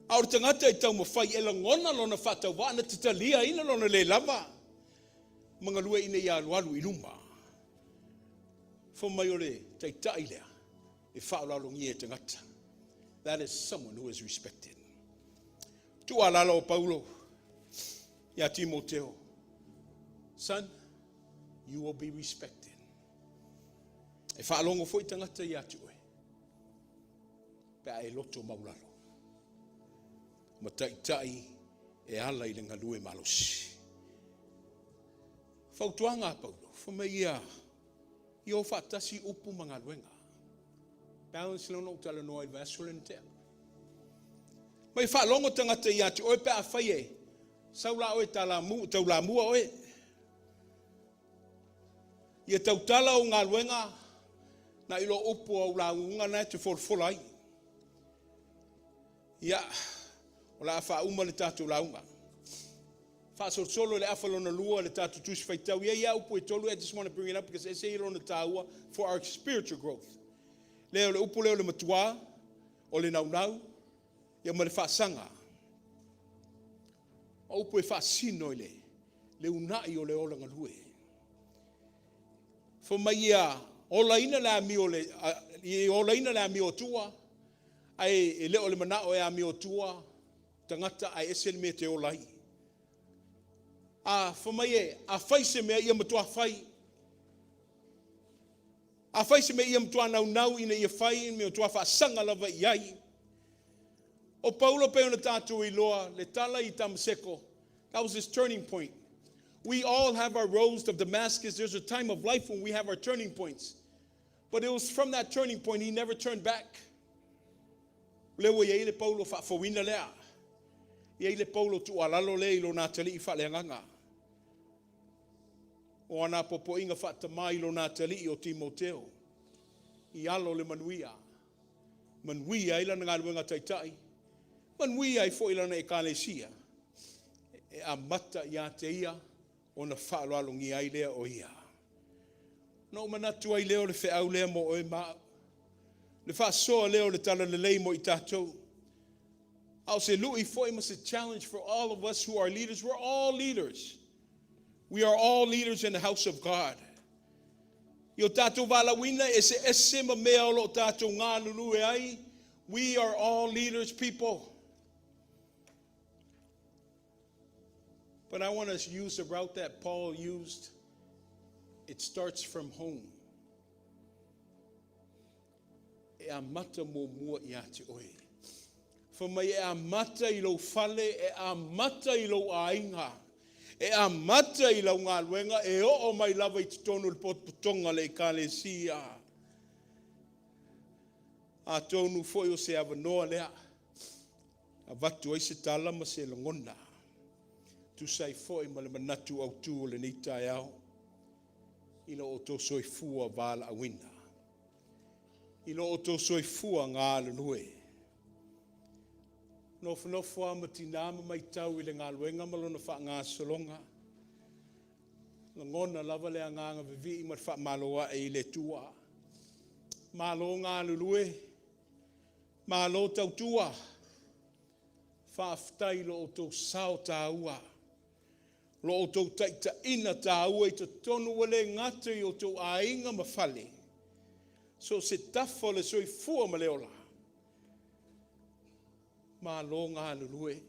A o le tagata e taumafai e lagona lona faatauvaa na te taliaina lona le lava. Ma galue ina ia alualu i luma. Fai mai o le taitai lea e faaaloalogia e tagata. That is someone who is respected. Tuualalo o Paulo ia Timoteo. Son, you will be respected. E faalogo foi tagata ia te oe. Pe a e loto maulalo. Ma taitai e ala i le galue malosi. Fautuaga a Paulo, fai mai ia, ia o faatasi upu ma galuega. Balance lea na ou talanoa i le vaiaso lea na tea. Mai faalogo tagata ia te oe pe a fai e, sau la oe talamu, taulamua oe. Ia tautala ou galuega na i lo upu au lauga na e te folafola ai. Ia, o le a faauma le tatou lauga. Faasolosolo i le afa lona lua le tatou tusi faitau. Ia ia upu e tolu, I just want to bring it up because e ese ia lona tāua for our spiritual growth. Lea o le upu lea o le matua, o le naunau, ia ma le faasaga. O upu e faasino i le unai o le ola galue. Fai mai ia olaina le amio le ia olaina le amio tua, ae e le o le manao e amio tua tagata ae ese le mea te ola ai. A fai mai e, a fai se mea ia matua fai. A fai se mea ia matua naunau ina ia fai, mea matua faasaga lava i ai. O Paulo pe ona tatou iloa le tala i Tamaseko. That was his turning point. We all have our roads of Damascus. There's a time of life when we have our turning points. But it was from that turning point he never turned back. Le ua iai le Paulo faafouina lea. Iai le Paulo tuualalo lea i lona atalii faaleagaga. O ana popoiga faatamā i lona atalii o Timoteo. I alo le manuia. Manuia ai lana galuega taitai. Manuia ai foi lana ekalesia. E amata ia te ia ona faaaloalogia ai lea o ia. Na ou manatu ai lea o le feau lea mo oe ma au. Le faasoa lea o le talalelei mo i tatou. A o se lui foi ma se challenge for all of us who are leaders. We're all leaders. We are all leaders in the house of God. I o tatou valaauina e se ese ma mea o lo o tatou galulue ai. We are all leaders, people. But I want to use the route that Paul used. It starts from home. E amata muamua ia te oe. Fai mai e amata i lou fale, e amata i lou aiga, e amata i lau galuega, e oo mai lava i totonu o le potopotoga le ekalesia. Atonu foi o se avanoa lea, avatu ai se tala ma se lagona. Tusa ai foi ma le manatu autu o lenei taeao, i lo outou soifua valaauina. I lo outou soifua galulue. Nofonofo lava ma tinā ma matau i le galuega ma lona faagasologa. Lagona lava le agaga vivii ma le faamalo ae i le Atua. Malo galulue, malo tautua, faafetai i lo outou sao tāua, lo outou taitaiga tāua i totonu ua le gata i outou aiga ma fale. So o se tafa o le soifua ma le ola, malo galulue,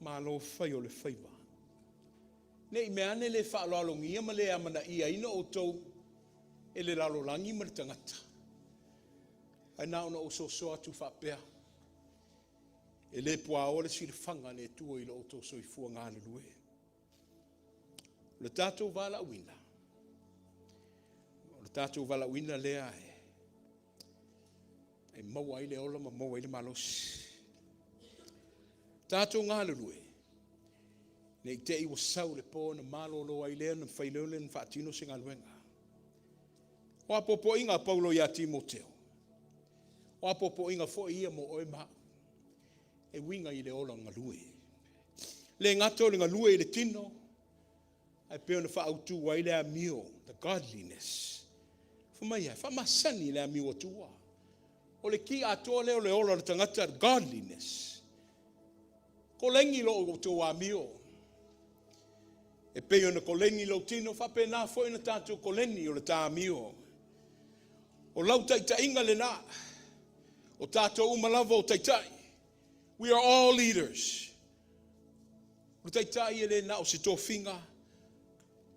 malo fai o le faiva. Ne i meaane le faaaloalogia ma le amanaiaina outou e le lalolagi ma le tagata. Ae na ona ou sosoa atu faapea, e le puaoa le silafaga a le Atua i lo outou soifua galulue. O le tatou valaauina, o le tatou valaauina lea e maua ai le ola ma maua ai le malosi. Tatou galulue, ne i te i ua sau le po ona malolo ai lea ona mafai loa lea ona faatino se galuega. O a popoiga a Paulo ia Timoteo? O a popoiga foi ia mo oe ma au? E uiga i le ola galue. E le gata o le galue i le tino, ae pei ona faaautu ai le amio, the godliness. Fai mai e faamasani le amio atua. O le ki atoa lea o le ola o le tagata, godliness. Koleni lo outou amio. E pei ona koleni lou tino, faapena foi ona tatou koleni o le ta amio. O lau taitaiga lena. O tatou uma lava o taitai. We are all leaders. O le taitai e le na o se tofiga,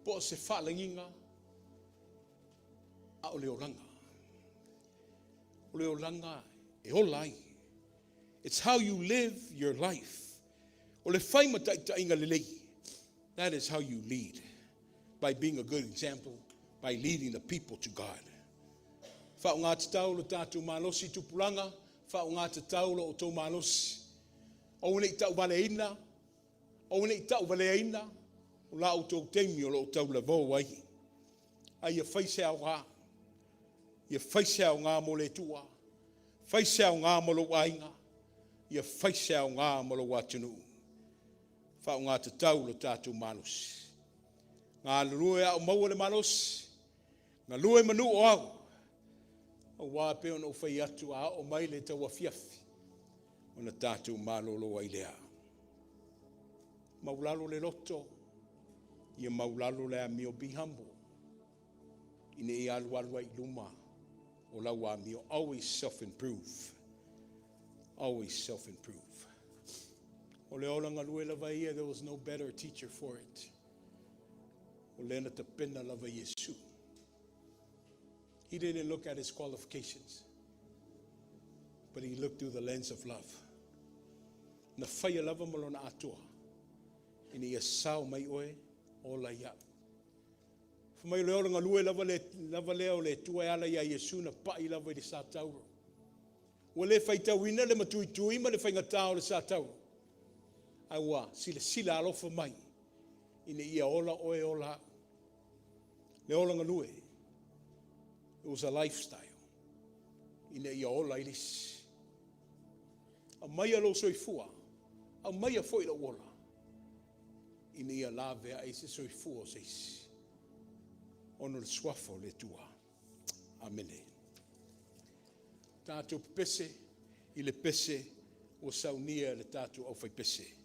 po o se faalagiga, a o le olaga. O le olaga e ola ai. It's how you live your life. O le fai ma taitaiga lelei. That is how you lead. By being a good example, by leading the people to God. Faaaoga tatau lo tatou malosi tupulaga, faaaoga tatau lo outou malosi. Aua ne i tauvaleina, aua ne i tauvaleaina, o la outou taimi o lo o taulavou ai. A ia fai se aoga, ia fai se aoga mo le Atua, fai se aoga mo lou aiga, ia fai se aoga mo lou atunuu. Faaaoga tatau lo tatou malosi. Galulue a o maua le malosi, galue manu o au, aua pei ona ou fai atu a oo mai le tauafiafi, ona tatou malolo ai lea. Maulalo le loto, ia maulalo le amio, be humble, ina ia alualu ai i luma o lau amio. Always self-improve. Always self-improve. O le ola galue lava ia, there was no better teacher for it. O lea na tapena lava Iesu. He didn't look at his qualifications, but he looked through the lens of love. Na faia lava ma lona atoa, ina ia sao mai oe, ola ia'u. Fai mai o le ola galue lava, le, lava lea o le Atua e ala ia Iesu na pai lava i le satauro. Ua le faitauina le matuitui ma le faigata o le satauro. Ae ua silasila alofa mai, ina ia ola oe ola au. Le ola galue, it was a lifestyle. Ina ia ola ai le isi. Aumaia lou soifua, aumaia foi lou ola, ina ia lavea ai se soifua o se isi. Ona o le suafa o le Atua. Amene. Tatou pepese i le pese ua saunia e le tatou aufaipese.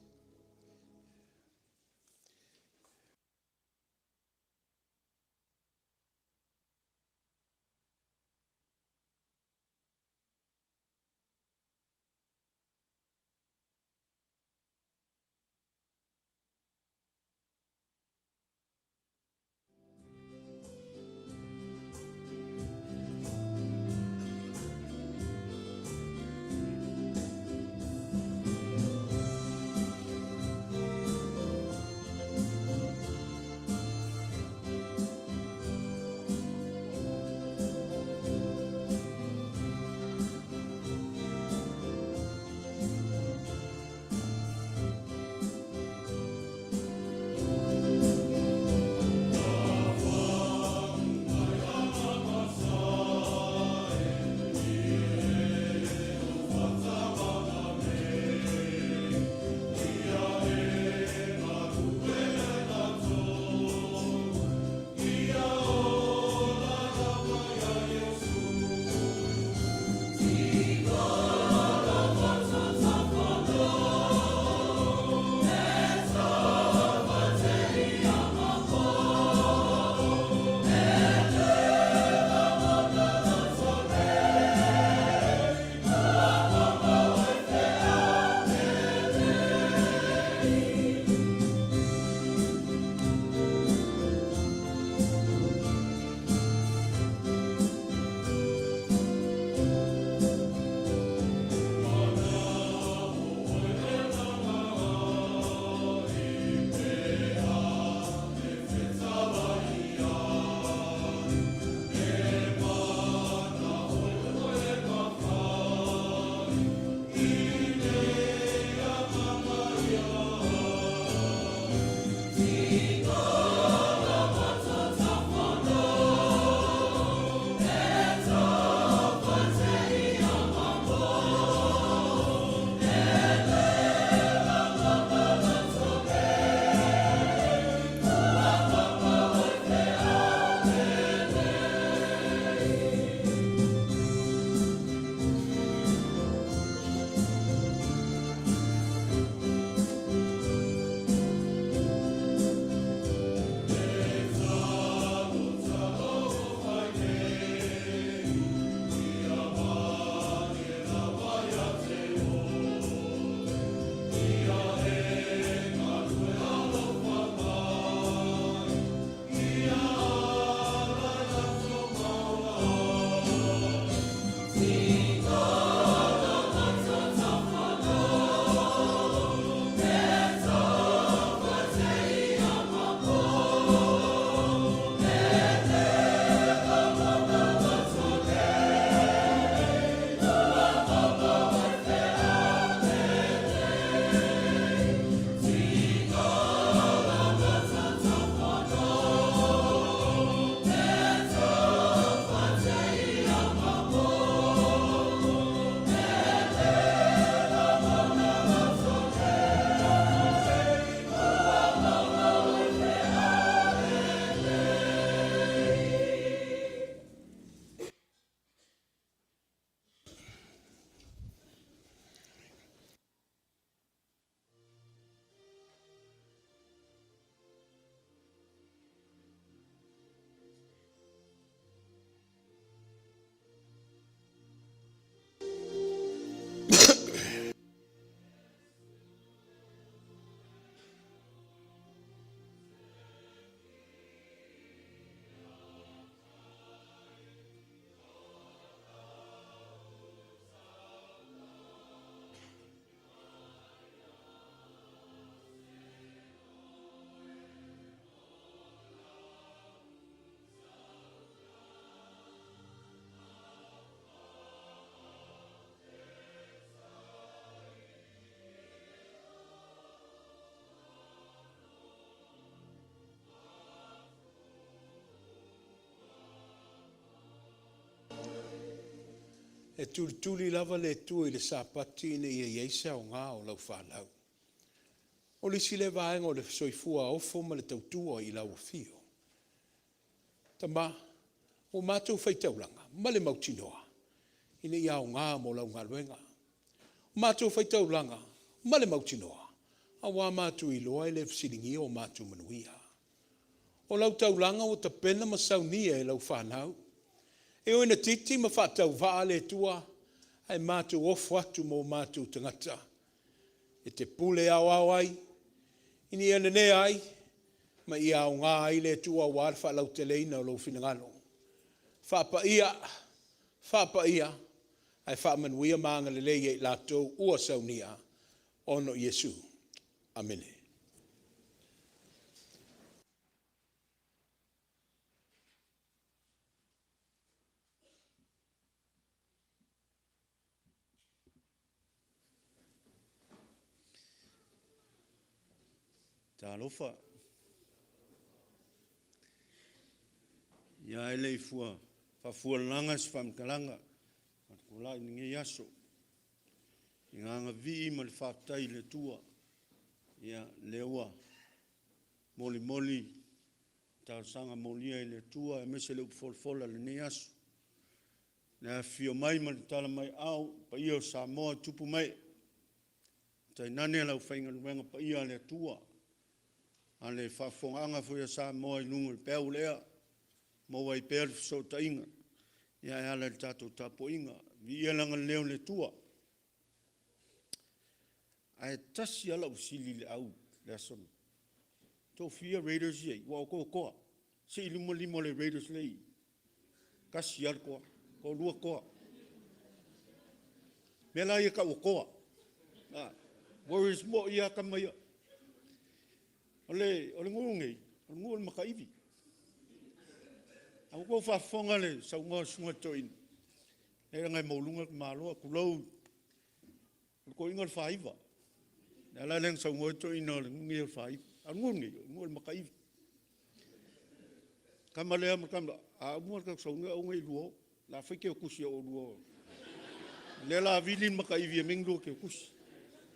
E tulituli lava le Atua i le Sapati ina ia i ai se aoga o lau fanau. O le isi lea vaega o le soifua ofo ma le tautua i lau afio. Tama, ua matou faitaulaga ma le mautinoa ina ia aoga mo lau galuega. Ua matou faitaulaga ma le mautinoa, aua matou iloa e le fesiligia o matou manuia. O lau taulaga ua tapena ma saunia e lau fanau. E ui ina titi ma faatauvaa le Atua, ae matou ofo atu ma o matou tagata e te pule aoao ai, ina ia nanea ai, ma ia aoga ai le Atua aua le faalauteleina o lou finagalo. Faapaia, faapaia, ae faamanuia ma agalelei ia i latou ua saunia, ona o Iesu. Amene. Talofa. Ia ae le i faafualalaga se faamatalaga a tulai i lenei aso, i le agaga vivii ma le faafetai i le Atua, ia lea ua molimoli talosaga molia i le Atua aemaise le upu folafola i lenei aso. Le afifio mai ma le tala mai aao i paia o Samoa tupu ma ee, tainane le aufaigaluega paia a le Atua, a le faafofogaaga foi a Samoa i luga o le peau o le ea, maua ai pea le fesootaiga e ala i le tatou tapuaiga. Viia le agalelei o le Atua. Ae tasi lava lau fesili i le au i le aso lenei, toafia Raiders ia e i i? Aua o outou o toa. Sii i luma lima o le Raiders lea e i i. Tasi lava le toa, toalua toa. O mea la ia e tau o toa, a, Warriors moi lava tama ia. O le nuu lenei, o le nuu o le Mataivi. A ua outou faafofoga i le saunoa a le susuga i le toeaina, leaga e maualuga le tamaloa, tulou, o le toeaina o le Faiva. O le ala lea na saunoa ai le toeaina o le nuu lenei o le Faiva. A o le nuu lenei, o le nuu o le Mataivi. O le tama lea ma le tama lea, a uma le tatou sauniga aua ne i oulua o, o le a fai teutusi a oulua. O lea o le a vili le Mataivi e aumai ni lua teutusi.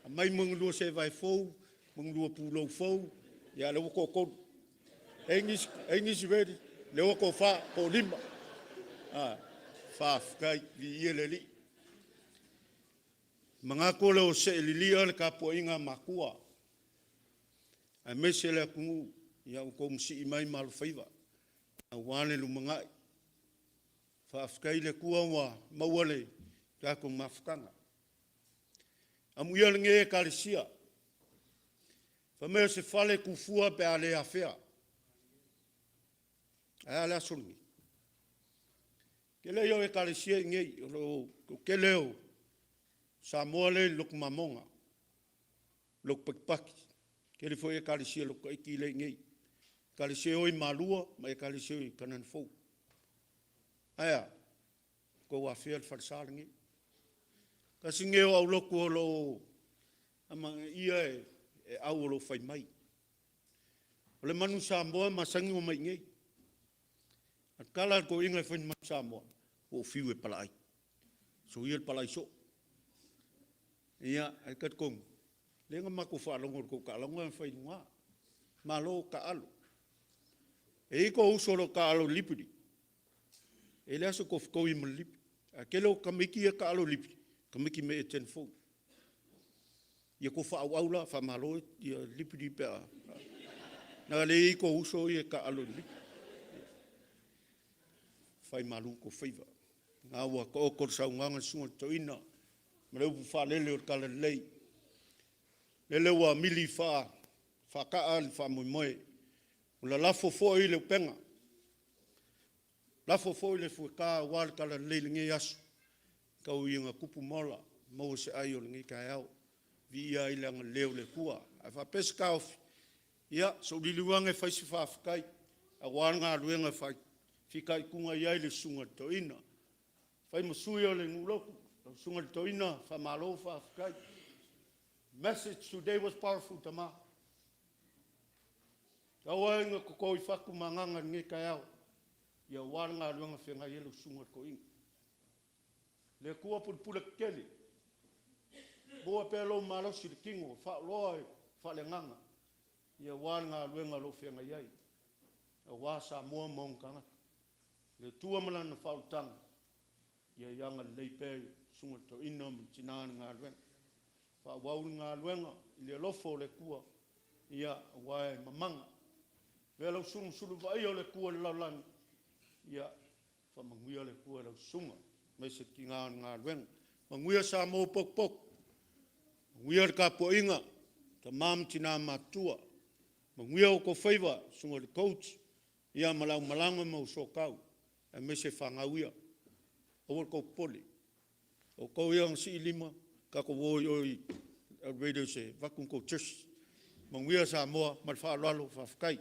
Aumai ma ni lua seevae fou ma ni lua pulou fou, ia lea ua toatolu. E i ai nisi Raiders? Lea ua toafa, toalima. Faafetai, viia le Alii. Manatu o le a see lilia le tapuaiga a matua aemaise le atunuu, ia ua outou masii mai ma alofaiva aua le lumanai. Faafetai i le Atua ua maua le tatou mafutaga. Amuia lenei Ekalesia, fai mai o se fale tufua pe a le afea. Ae a le aso lenei? Tele ia o Ekalesia i inei, o le toatele o Samoa lea e i le Lotu Mamoga, Lotu Patipati, tele foi Ekalesia Lotu Taiti lea e i inei, Ekalesia e o i Malua ma Ekalesia e o i Kanana Fou. Ae a? Ua outou afea le falesa lenei. Tasi lenei o aulotu o lo o amanaia e au o lo o fai mai. O le manu Samoa e masani ona omai i inei. A tatala e le toeaina e fai le manu Samoa, ua ou fiu e palaai, soia le palai soo. Ia, ae talitonu, lea na matou faalogo i le tou taaloga na fai i luga. Malo taaalo. E i ai tou uso o lo o taaalo i le Liberty, e i ai le aso e tou fetaui ai ma le Liberty. Ae tele o tamaiti ia e taaalo i le Liberty, o tamaiti mai Etena Fou. Ia tou faaauau la, faamalo le Liberty pe a… leaga o lea e i ai tou uso ia e taaalo i le Liberty. Fai malu outou faiva. O lena ua taoto le saunoaga a le Susuga i le Toeaina ma le upu faalele o le Talalelei, lele ua mili faataa le faamoemoe, ua lalafo foi le upega, lafo foi le fueta aua le talalelei i lenei aso, tau ina tupu ma ola, maua se ai o lenei taeao. Viia ai le agalelei o le Atua. Ae faapea se taofi, ia, se i ou liliu ane e fai se faafetai aua le galuega e fitaituga i ai le Susuga i le Toeaina. E fai ma sui o le nuu lotu, lau Susuga i le Toeaina, faamalo faafetai. Message today was powerful tama. Tau lava ina toto i fatu ma agaga i lenei taeao aua le galuega e feagai ai lau Susuga i le Toeaina. Le Atua pule tetele, maua pea lou malosi i le tino, faaoloa faaleagaga, ia aua le galuega o lo o feagai ai, aua Samoa ma ona tagata. Le Atua ma Lana faaolataga, ia ia agalelei pea i le Susuga i le Toeaina ma le tina i le galuega. Faaauau le galuega i le alofa o le Atua, ia aua e mamana. Avea lau Susuga ma Sulu Vaaia o le Atua i le lalolagi, ia faamanuia le Atua i lau Susuga aemaise le tina o le galuega. Manuia Samoa ua potopoto, manuia le tapuaiga a tama ma tina matutua, manuia outou faiva susuga i le coach ia ma le aumalaga ma usootau aemaise fanau ia. Aua lo outou popole, o outou ia na sii lima, tatou o i o i le Raiders e avatu ni tou jerseys. Manuia Samoa ma le faaaloalo faafetai.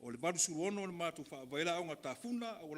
O le 86 na matou faavae ai le Aoga a Tafuna a ua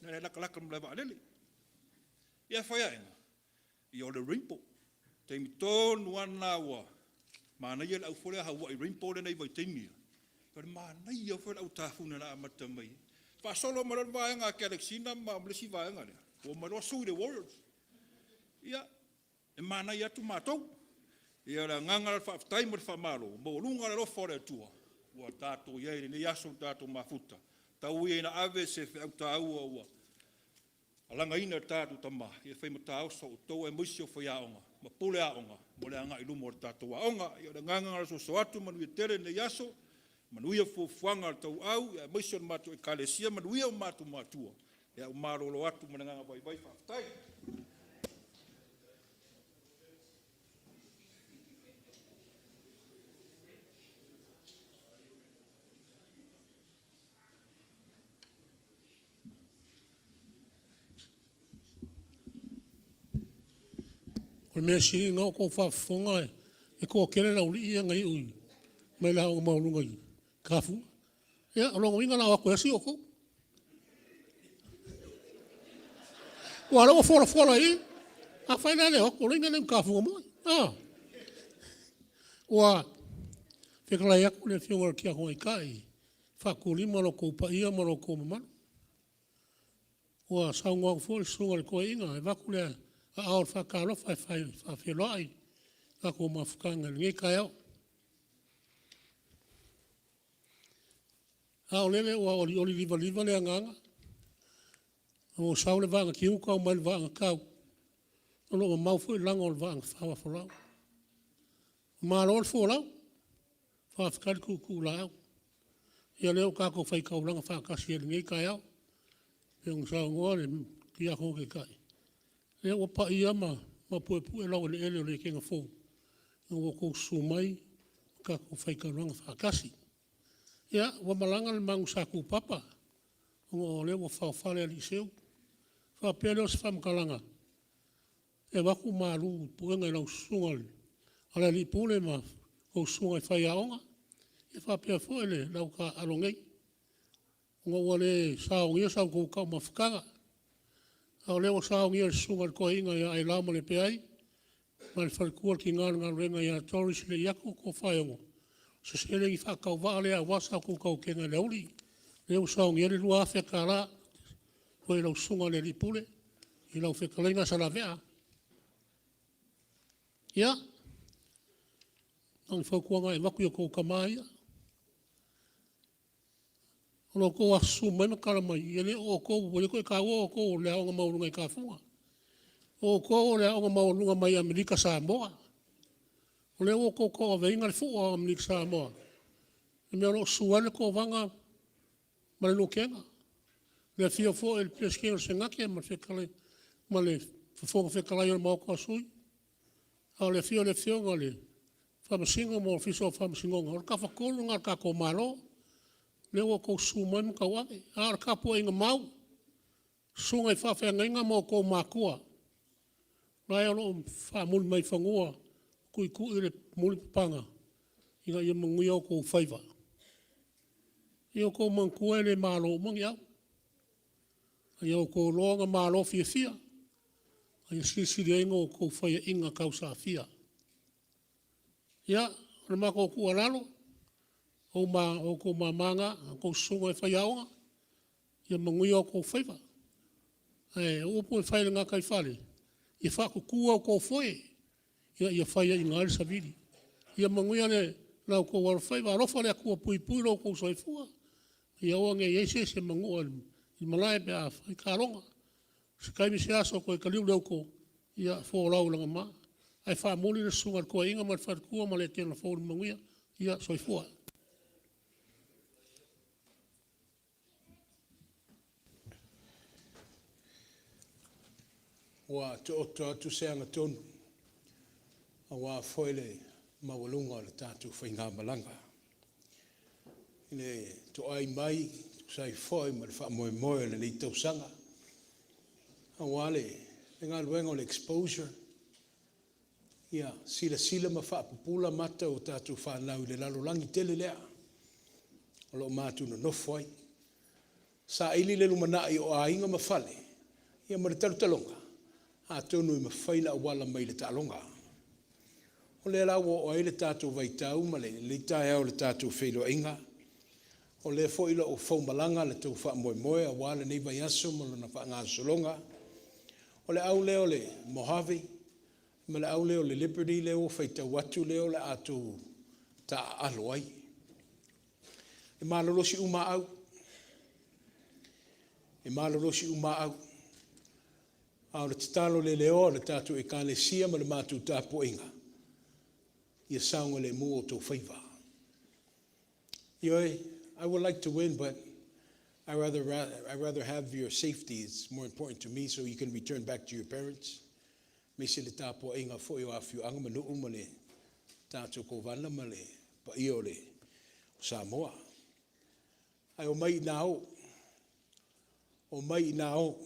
Na e latalata i le malae vaalele. Ia ae fai aena, ia o le Rainbow. O le taimi tonu lava lena ua manaia le au foi lea a Hawaii Rainbow lea na i ai i vaitaimi ia, o le manaia foi o le au tafuna na amata mai ai. Faasolo mai loa le vaega a Alexina ma le isi vaega lea, ua omai loa sui le Warriors. Ia, e manaia atu matou. Ia o le agaga la o le faafetai ma le faamalo, ua maualuga le alofa o le Atua ua tatou i ai i lenei aso ua tatou mafuta, tau ia ina ave se feau taua ua alagaina e le tatou Tama e fai ma taoso a outou aemaise o faiaoga ma pule aoga mo le agai i luma o le tatou aoga. Ia o le agaga lena o le soso atu, manuia tele lenei aso, manuia fuafuaga a le tauau aemaise o le matou Ekalesia, manuia o matou matua. Ia ua malolo atu ma le agaga vaivai. Faafetai. O le mea sili o lena ua outou faafofoga e toatele le aualii ia na iu mai le aoga maualuga i Tafuga. Ia, o lona uiga o le a o atu e asi outou. Aua o lea ua folafola i i, afai la e le o atu, o lona uiga e le o ni tafuga moi. A? Ua fetalai atu le Afioga i le Tiakono Taitai e faatulima lo outou paia ma lo outou mamalu. Ua saunoa atu foi le susuga i le toeaina e avatu le aao o le faatalofa e faafeiloai le tatou mafutaga i lenei taeao. A o lele ua olioli livaliva le agaga, ua sau le vaa na tiuta omai le vaa na tau, o lo o mamao foi lago o le vaa na faoafolau. Malo le folau, faafetai le tuutuulaau. Ia o lea ua tatou faitaulaga faatasi ai i lenei taeao, e pei ona saunoa le Tiakono Taitai, ia ua paia ma puepue laueleele o le Ekena fou ina ua outou susu mai tatou faitaulaga faatasi. Ia, ua malaga le manu sa tupapa ona o lea ua faofale aliiseu. Ona faapea lea o se faamatalaga, e avatu malu i puega i lau susuga i le alii Pule ma lau susuga i faiaoga, faapea foi le au taaalo nei, ona ua le saogia sa outou taumafataga, a o lea ua saogia e le susuga i le toeaina ia Ailao Malepeai ma le faletua le tina o le galuega ia Doris Leiato Tofaeono, o se seleni faatauvaa lea aua sa outou tautega i le aoauli. Lea ua saogia ai le $2,000 i lau susuga i le alii Pule i lau fetalaiga Salavea. Ia, na o ni fautuaga e avatu i a outou tama ia, o lo outou afifio mai ma tala mai, e le o outou, ua le toe taua outou o le aoga maualuga i Tafuga, o outou o le aoga maualuga mai Amerika Samoa. O lea ua outou tauaveina le fua o Amerika Samoa, i le mea o lo o susu ai le Kovana ma le Lutena, le afio foi o le Peresetene o le Senate ma le Fofoga Fetalai o le Maota o Sui, a o le afio o le Afioga i le Faamasino ma le Ofisa o Faamasinoga, o le Tafatolu lena o le tatou Malo lea ua outou susu mai ma tauave. A o le tapuaiga mau a susuga i faafeagaiga ma outou matua, la e o lo o faamuli-mai-fanua ma tuitui le mulipapaga ina ia manuia outou faiva. Ia outou manatua e le malo uma ni au, a ia outou iloa ona malo fiafia, a ia silisili ai ona outou faiaina tausaafia. Ia, o le matou tuualalo, o outou mama na, a outou susuga i faiaoga. Ia manuia outou faiva. Ae o upu e fai i le gataifale, ia faatutu a outou foe, ia faiaina ai le savili. Ia manuia la outou alofaiva, alofa le Atua e puipui lo outou soifua, ia aua ne i i ai se isi e manua i malae pe a fai taaloga. Se taimi se aso toe taliu le uto, ia folau i lana maa. Ae faamuli le susuga i le toeaina ma le faletua ma le Etena fou i le manuia. Ia, soifua. Ua taoto atu se agatonu aua foi le maualuga o le tatou faigamalaga i le toai mai e tusa ai foi ma le faamoemoe o lenei tausaga aua le galuega o le exposure, ia silasila ma faapupula mata o tatou fanau i le lalolagi tele lea o lo o matou nonofo ai. Saili le lumanai o aiga ma fale, ia ma le talotaloga, atonu e mafai ona auala mai i le taaloga. O lea la ua oo i ai le tatou vaitau ma lenei taeao i le tatou feiloaiga, o lea foi o lo o faumalaga le tou faamoemoe aua lenei vaiaso ma lona faagasologa. O le au lea o le Mojave ma le au lea o le Liberty lea ua faitau atu lea o le a outou taaalo ai. E malolosi uma lava au. E malolosi uma lava au. A o le tatalo leleoa a le tatou Ekalesia ma le matou tapuaiga, ia saogalemu outou faiva. Ioe, I would like to win, but I rather have your safety. It's more important to me so you can return back to your parents. Aemaise le tapuaiga foi o afioaga ma nuu ma le tatou kovana ma le paia o le Samoa. Ae omai ina o, omai ina o.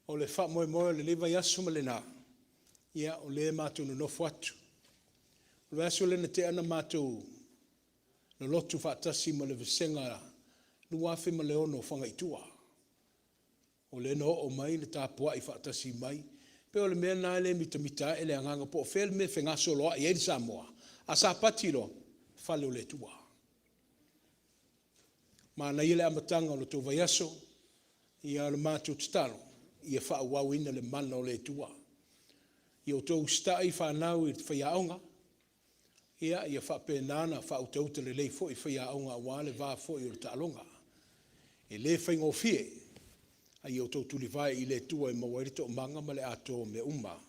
O le faamoemoe o lenei vaiaso ma lena, ia o lea matou te nonofo atu. O le vaiaso lea na tea na matou lolotu faatasi ma le vasega 2006 o Fagaitua. O lea na oo mai le tapuai faatasi mai. E pei o le mea lena lea e mitamita ae le agaga po o fea le mea e fegasoloai ai le Samoa, a sapati loa, fale o le Atua. Manaia le amataga o le tou vaiaso, ia o le matou tatalo, ia faaauauina le mana o le Atua. Ia outou usitai fanau i faiaoga, ia faapena ona faautauta lelei foi faiaoga aua le va foi o le taaloga. E le faigofie, a ia outou tulivae i le Atua e maua ai le toomaga ma le atoa o mea uma.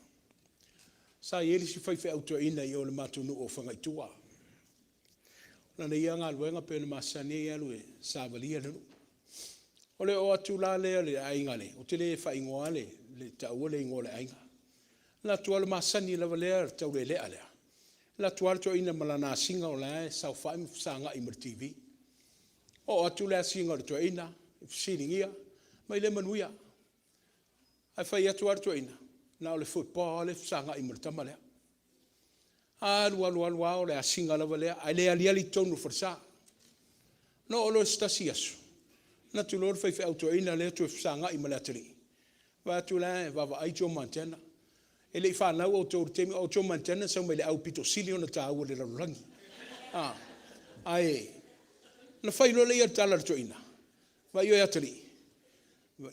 Sa i ai le isi faifeau toeaina i o i le matou nuu o Fagaitua. O lana ia galuega pei ona masani ai e alu e savalia le nuu. O le oo atu la lea o le aiga, ou te le faaigoa le taua le igoa o le aiga. Alu atu lava o le masani lava lea taulelea lea, alu atu lava le toeaina ma lana asiga o la e saofai ma fesagai ma le TV. Oo atu le asiga a le toeaina, fesiligia, fai mai le manuia. Ae fai atu lava le toeaina, na o le football lava lea e fesagai ma le tama lea. Alu alu alu lava o le asiga lava lea, ae le aliali i totonu o le falesa. Ona oo loa lea i se tasi aso, alu atu loa le faifeau toeaina lea toe fesagai ma le atalii, vaai atu la e vaavaai Joe Montana. E le i fanau outou i le taimi, o Joe Montana na sau mai le au pito sili ona taua i le lalolagi. Ae na fai loa lea o le tala a le toeaina, vaai oe atalii,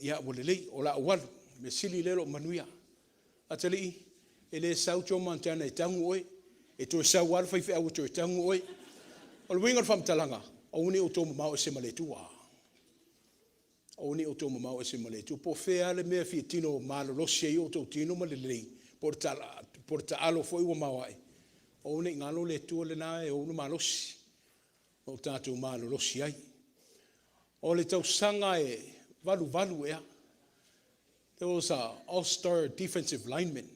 ia ua lelei o le a ou alu, mea sili o lea o lo o manuia. Atalii, e le sau Joe Montana e tagu oe, e toe sau lava le faifeau e toe tagu oe. O le uiga o le faamatalaga, aua ne i outou mamao ese ma le Atua. Aua ne i outou mamao ese ma le Atua. Po o fea lava le mea e fia tino malolosi ai o outou tino ma lelei, po o le taalo foi ua maoae, aua ne i galo le Atua lena e ou le malosi, o tatou malolosi ai. O le tausaga e 88 ea, there was a all-star defensive lineman.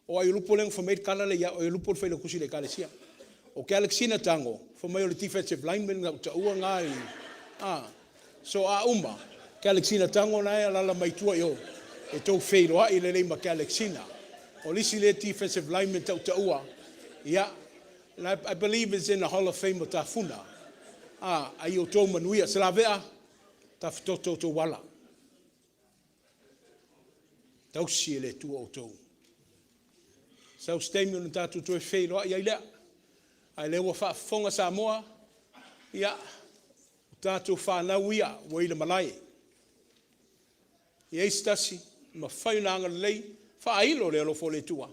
O Aiolupo lea na fai mai le tala lea ia au, o Aiolupo le failautusi o le Ekalesia. O Galaxina Tago, fai mai o le defensive lineman na ou taua lena i... A, so a uma, Galaxina Tago la e alaala mai tua i o, e tou feiloai lelei ma Galaxina. O le isi lea defensive lineman tautaua, ia, I believe is in the Hall of Fame o Tafuna. A, a ia outou manuia. Salavea, tafitoto outou ala. Tausi e le Atua outou. Sau se taimi ona tatou toe feiloai ai lea. A o lea ua faafofoga Samoa, ia, ua tatou fanau ia ua i le malae. E i ai se tasi e mafai ona agalelei, faailo le alofa o le Atua,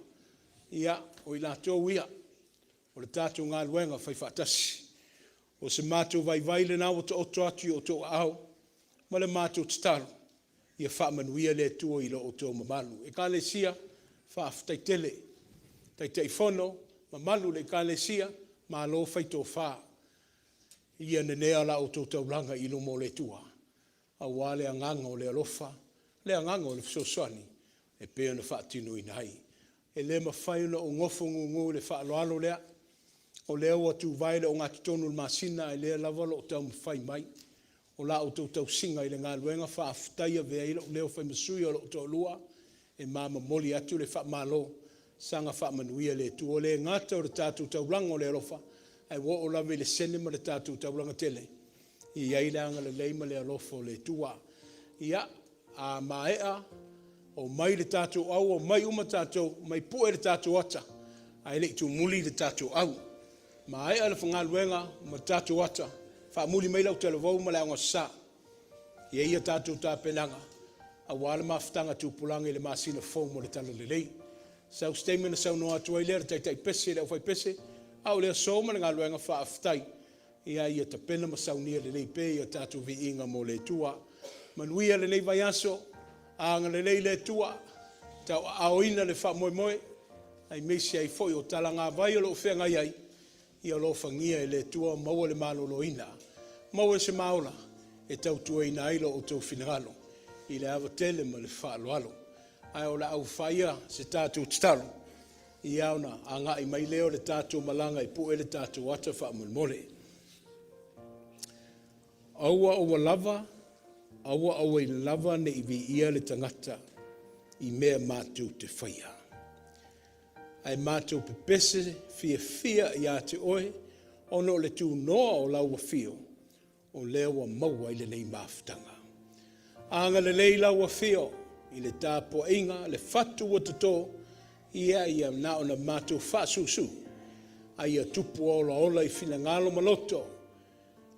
ia, o i latou ia, o le tatou galuega faifaatasi. O se matou vaivai lena ua taoto atu i o outou aao ma le matou tatalo, ia faamanuia le Atua i lo outou mamalu. Ekalesia, faafetai tele. Taitaifono, mamalu i le Ekalesia, malo fai tofa. Ia nanea la outou taulaga i luma o le Atua, aua le agaga o le alofa, le agaga o le fesoasoani e pei ona faatinoina ai. E le mafai ona ou nofo gugu i le faaaloalo lea, o lea ua tuvae le ogatotonu i le masina a o lea lava o lo o taumafai mai. O la outou tausiga i le galuega faafetai e avea ai lou leo e fai ma sui o lou toalua e ma momoli atu le faamalo, saga faamanuia le Atua. E le gata o le tatou taulaga o le alofa, ae ua oo lava i le sele ma le tatou taulaga tele, e i ai le agalelei ma le alofa o le Atua. Ia, a maea, omai le tatou au, omai uma tatou, omai pue le tatou ata ae le i tumuli le tatou au. Maea le galuega ma le tatou ata, faamuli mai lau talavou ma le aogasa. E i ai a tatou tapenaga aua le mafutaga a tupulaga i le masina fou mo le Talalelei. Sau se taimi ona saunoa atu ai lea o le taitai pese i le aufaipese, a o le aso ma le galuega, faafetai. Ia tapena ma saunia lelei pea a tatou viiga mo le Atua. Manuia lenei vaiaso, agalelei le Atua, tauaaoina le faamoemoe, aemaise ai foi o talagavai o lo o feagai ai, ia alofagia e le Atua maua le maloloina, maua se maola e tautuaina ai lo outou finagalo i le ava tele ma le faaaloalo. Ae o le a ou faia se tatou tatalo, ia ona agai mai lea o le tatou malaga e pue le tatou ata faamolemole. Aua aua lava, aua aua lava ne i viia le tagata i mea matou te faia, ae matou pepese fiafia ia te oe ona o le tunoa o lau afio, o lea ua maua ai lenei mafutaga. Agalelei lau afio i le tapuaiga, le fatu ua toto, ia ia na ona matou faasusu, a ia tupu olaola i finagalo ma loto,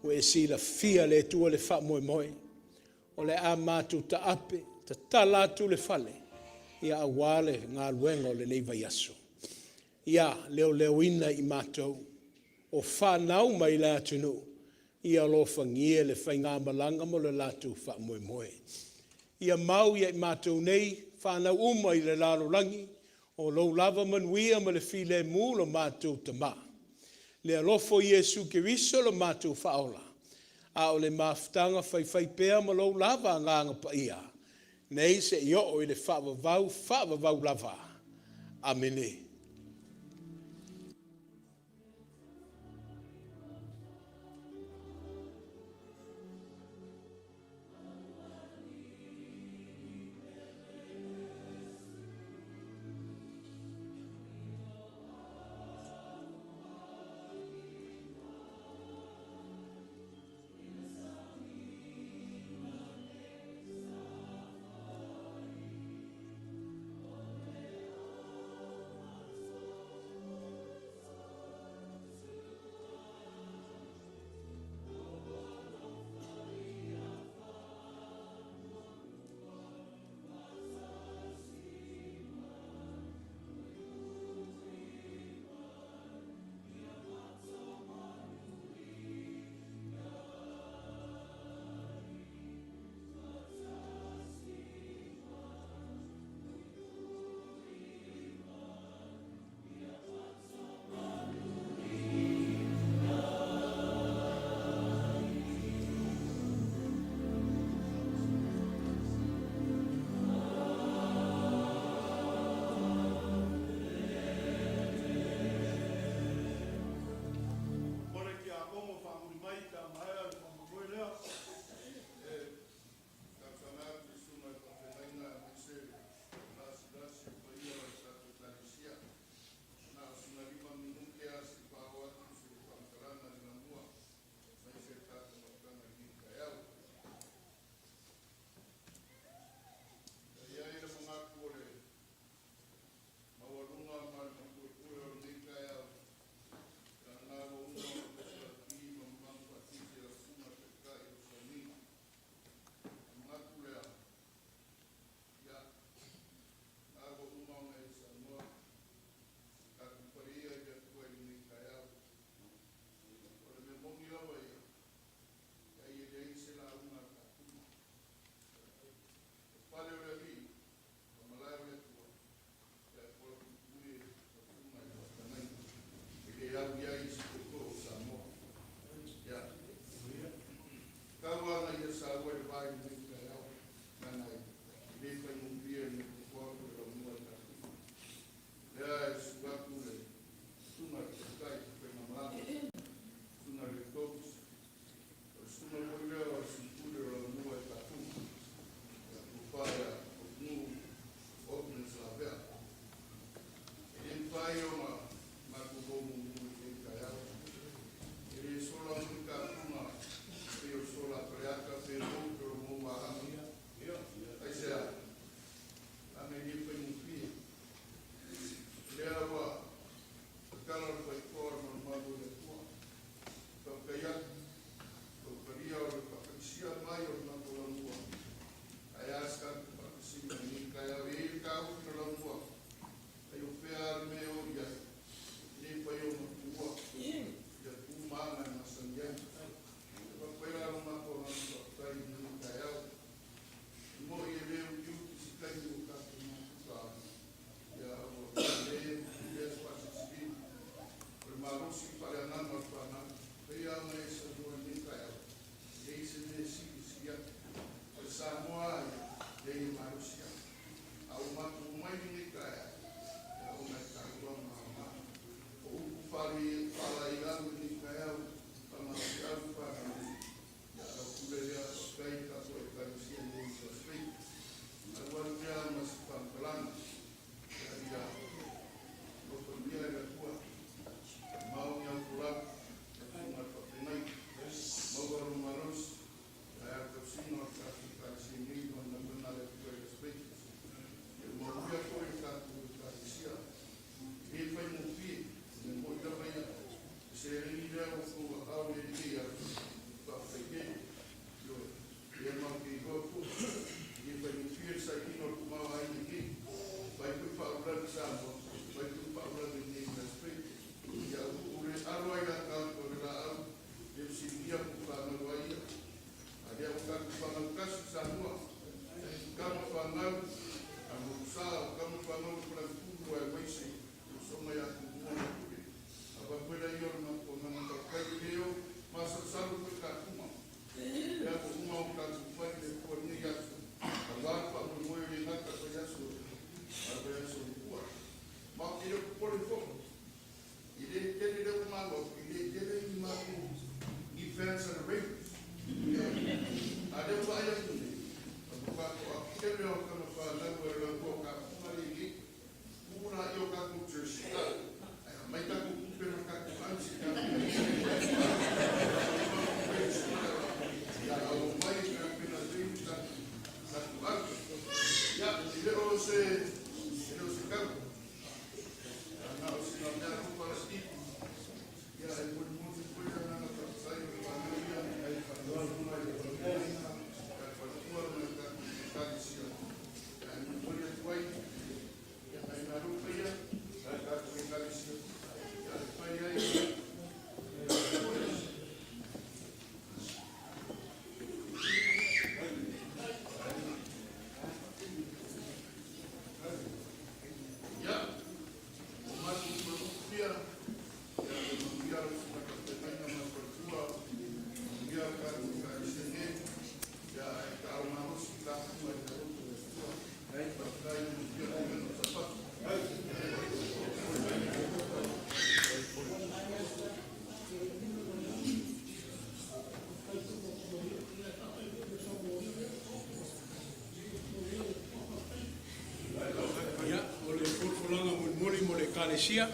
ua e silafia le Atua le faamoemoe, o le a matou taape, tatala atu le fale, ia aua le galuega o lenei vaiaso. Ia leoleoina i matou o fanau mai le atunuu, ia alofagia le faigamalaga ma le latou faamoemoe. Ia mau ia i matou nei, fanau uma i le lalolagi, o lou lava manuia ma le filemu lo matou Tama, le alofa o Iesu Keriso lo matou Faaola, a o le mafutaga faifaipea ma lou lava Agaga Paia, nei seia oo i le faavavau faavavau lava. Amene. saua i le va i lenei taeao, leaga e le faigofie le nofonofo atu i le laumua i tatou. Lea e susu atu le susuga i le Taitai o le Faigamalaga, susuga i le coach, o le susuga foi lea o le Sui Pule o Laumua i Tapunga, ia tofa ia Tofunuu Ogden Salavea. E le mafai ona matou o mumu i lenei taeao. E le sola muli tapuga pei o le sola a Faleata pe mou pe o le mou malama. Aisea? Leaga e le faigofie. O lea ua tatala le faitotoa o le malumalu o le Atua. Faafetai atu, ua talia o le faatagisia mai o le matou laumua. Ae a se tatou faatasiga i lenei taeao? E i ai le taofi o le laumua, ai o fea lava le mea e o i ai, e le mafai ona tuua ia tu ma aga e masani ai. E avatu ai la lo matou agaga faafetai i lenei taeao. E moni e le utiuti se taimi ua tatou mafuta ai, ia ua le lea se faasilisiliga. O le malosi faaleagaga o le fanau, pei lava ona e saunoa i lenei taeao, e leai se mea e sili sili atu. O le Samoa lava ia, leai e malosi atu. A ua matou omai lenei taeao, ia ona e taua ma aoga. O upu faalaeiau i lenei taeao, faamalosi le fanau nei. Ia lau pule lea, faafetai i tatou Ekalesia nei i Las Vegas. Alu alu lea ma se faamatalaga, ia ia alofagia e le Atua, mau ni au folau, le susuga i le faafeagaiga, maua lou malosi, ae a le tausiga o le tatou Ekalesia nei ma le galuega a le Atua i Las Vegas. Ia manuia foi le tatou Ekalesia. E le faigofie, o le mea moni lava ia, le seleni lea ua outou aao i ai i lenei aso, faafetai tele. Ioe, lea matou te iloa foi, e le faigofie le sailiga o le tamaoaiga i inei. Fai foi faaulalagi i Samoa, fai foi faaulalagi i inei i Las Vegas. Ia ua le alo ai la tatou le laau, le fesiligia po o fanau ai ia. A lea ua tatou fanau tasi i Samoa, kama fanau, a motusa o kama fanau o Faleupulu aemaise le usoga ia Tumua ma Pule. Avatu ai laia o le matou agaga faafetai e le o masalosalo foi tatou Lea ua uma ona tatou fai le Atua i lenei aso, aua le faamoemoe e le gata i le vaiaso a le vaiaso ua tuanai. Ma ou te le o popole foi, e le tele lea ua maua atu, e le tele ni matou ni fans a le Ravens. A o lea ua vaai atu nei, ua faatoa tele o tama fanau a le laua o tapuga lea e i ai, tuu laia o tatou jersey, ae aumai tatou tupe ma tatou ave se tatou ia aumai e tapena lelei tatou tatou ave. Ia, e le o se e le o se tau, na o sina mea alofa laitiiti. Ia, e molimoli foi le agaga faafetai o le fanau ia i le faletuaina, le faletua ma le tatou Ekalesia. Ae molimoli atu ai, ia nai alofa ia a le tatou Ekalesia, ia e fai ai Ia, o matou toe upu ia, ia manuia le susuga i le faafeagaiga ma le faletua, manuia le tatou Ekalesia nei, ia ae taalo malosi tapuga i le alofa o le Atua. Faafetai, manuia le galuega o Sapatu. Ia, o le folafolaga mulimuli mo le Ekalesia,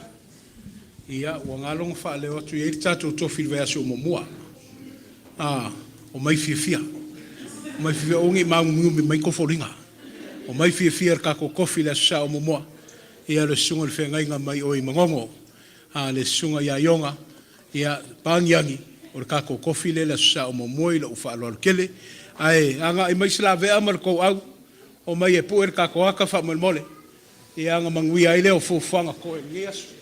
ia, ua galo ona faaleo atu e i ai le tatou tofi i le vaiaso muamua. Ah, omai fiafia. Omai fiafia, aua ne i māumiumi mai tou foliga. Omai fiafia i le tatou tofi i le Aso Sa o muamua. Ia, le susuga i le feagaiga mai o i Manono, a le susuga ia Ioga, ia, Pagiagi, o le tatou tofi lea i le Aso Sa o muamua i lou faaaloalo tele. Ae agai mai Salavea ma le tou au, omai e pue le tatou ata faamolemole, ia ona manuia ai lea o fuafuaga totoe i lenei aso.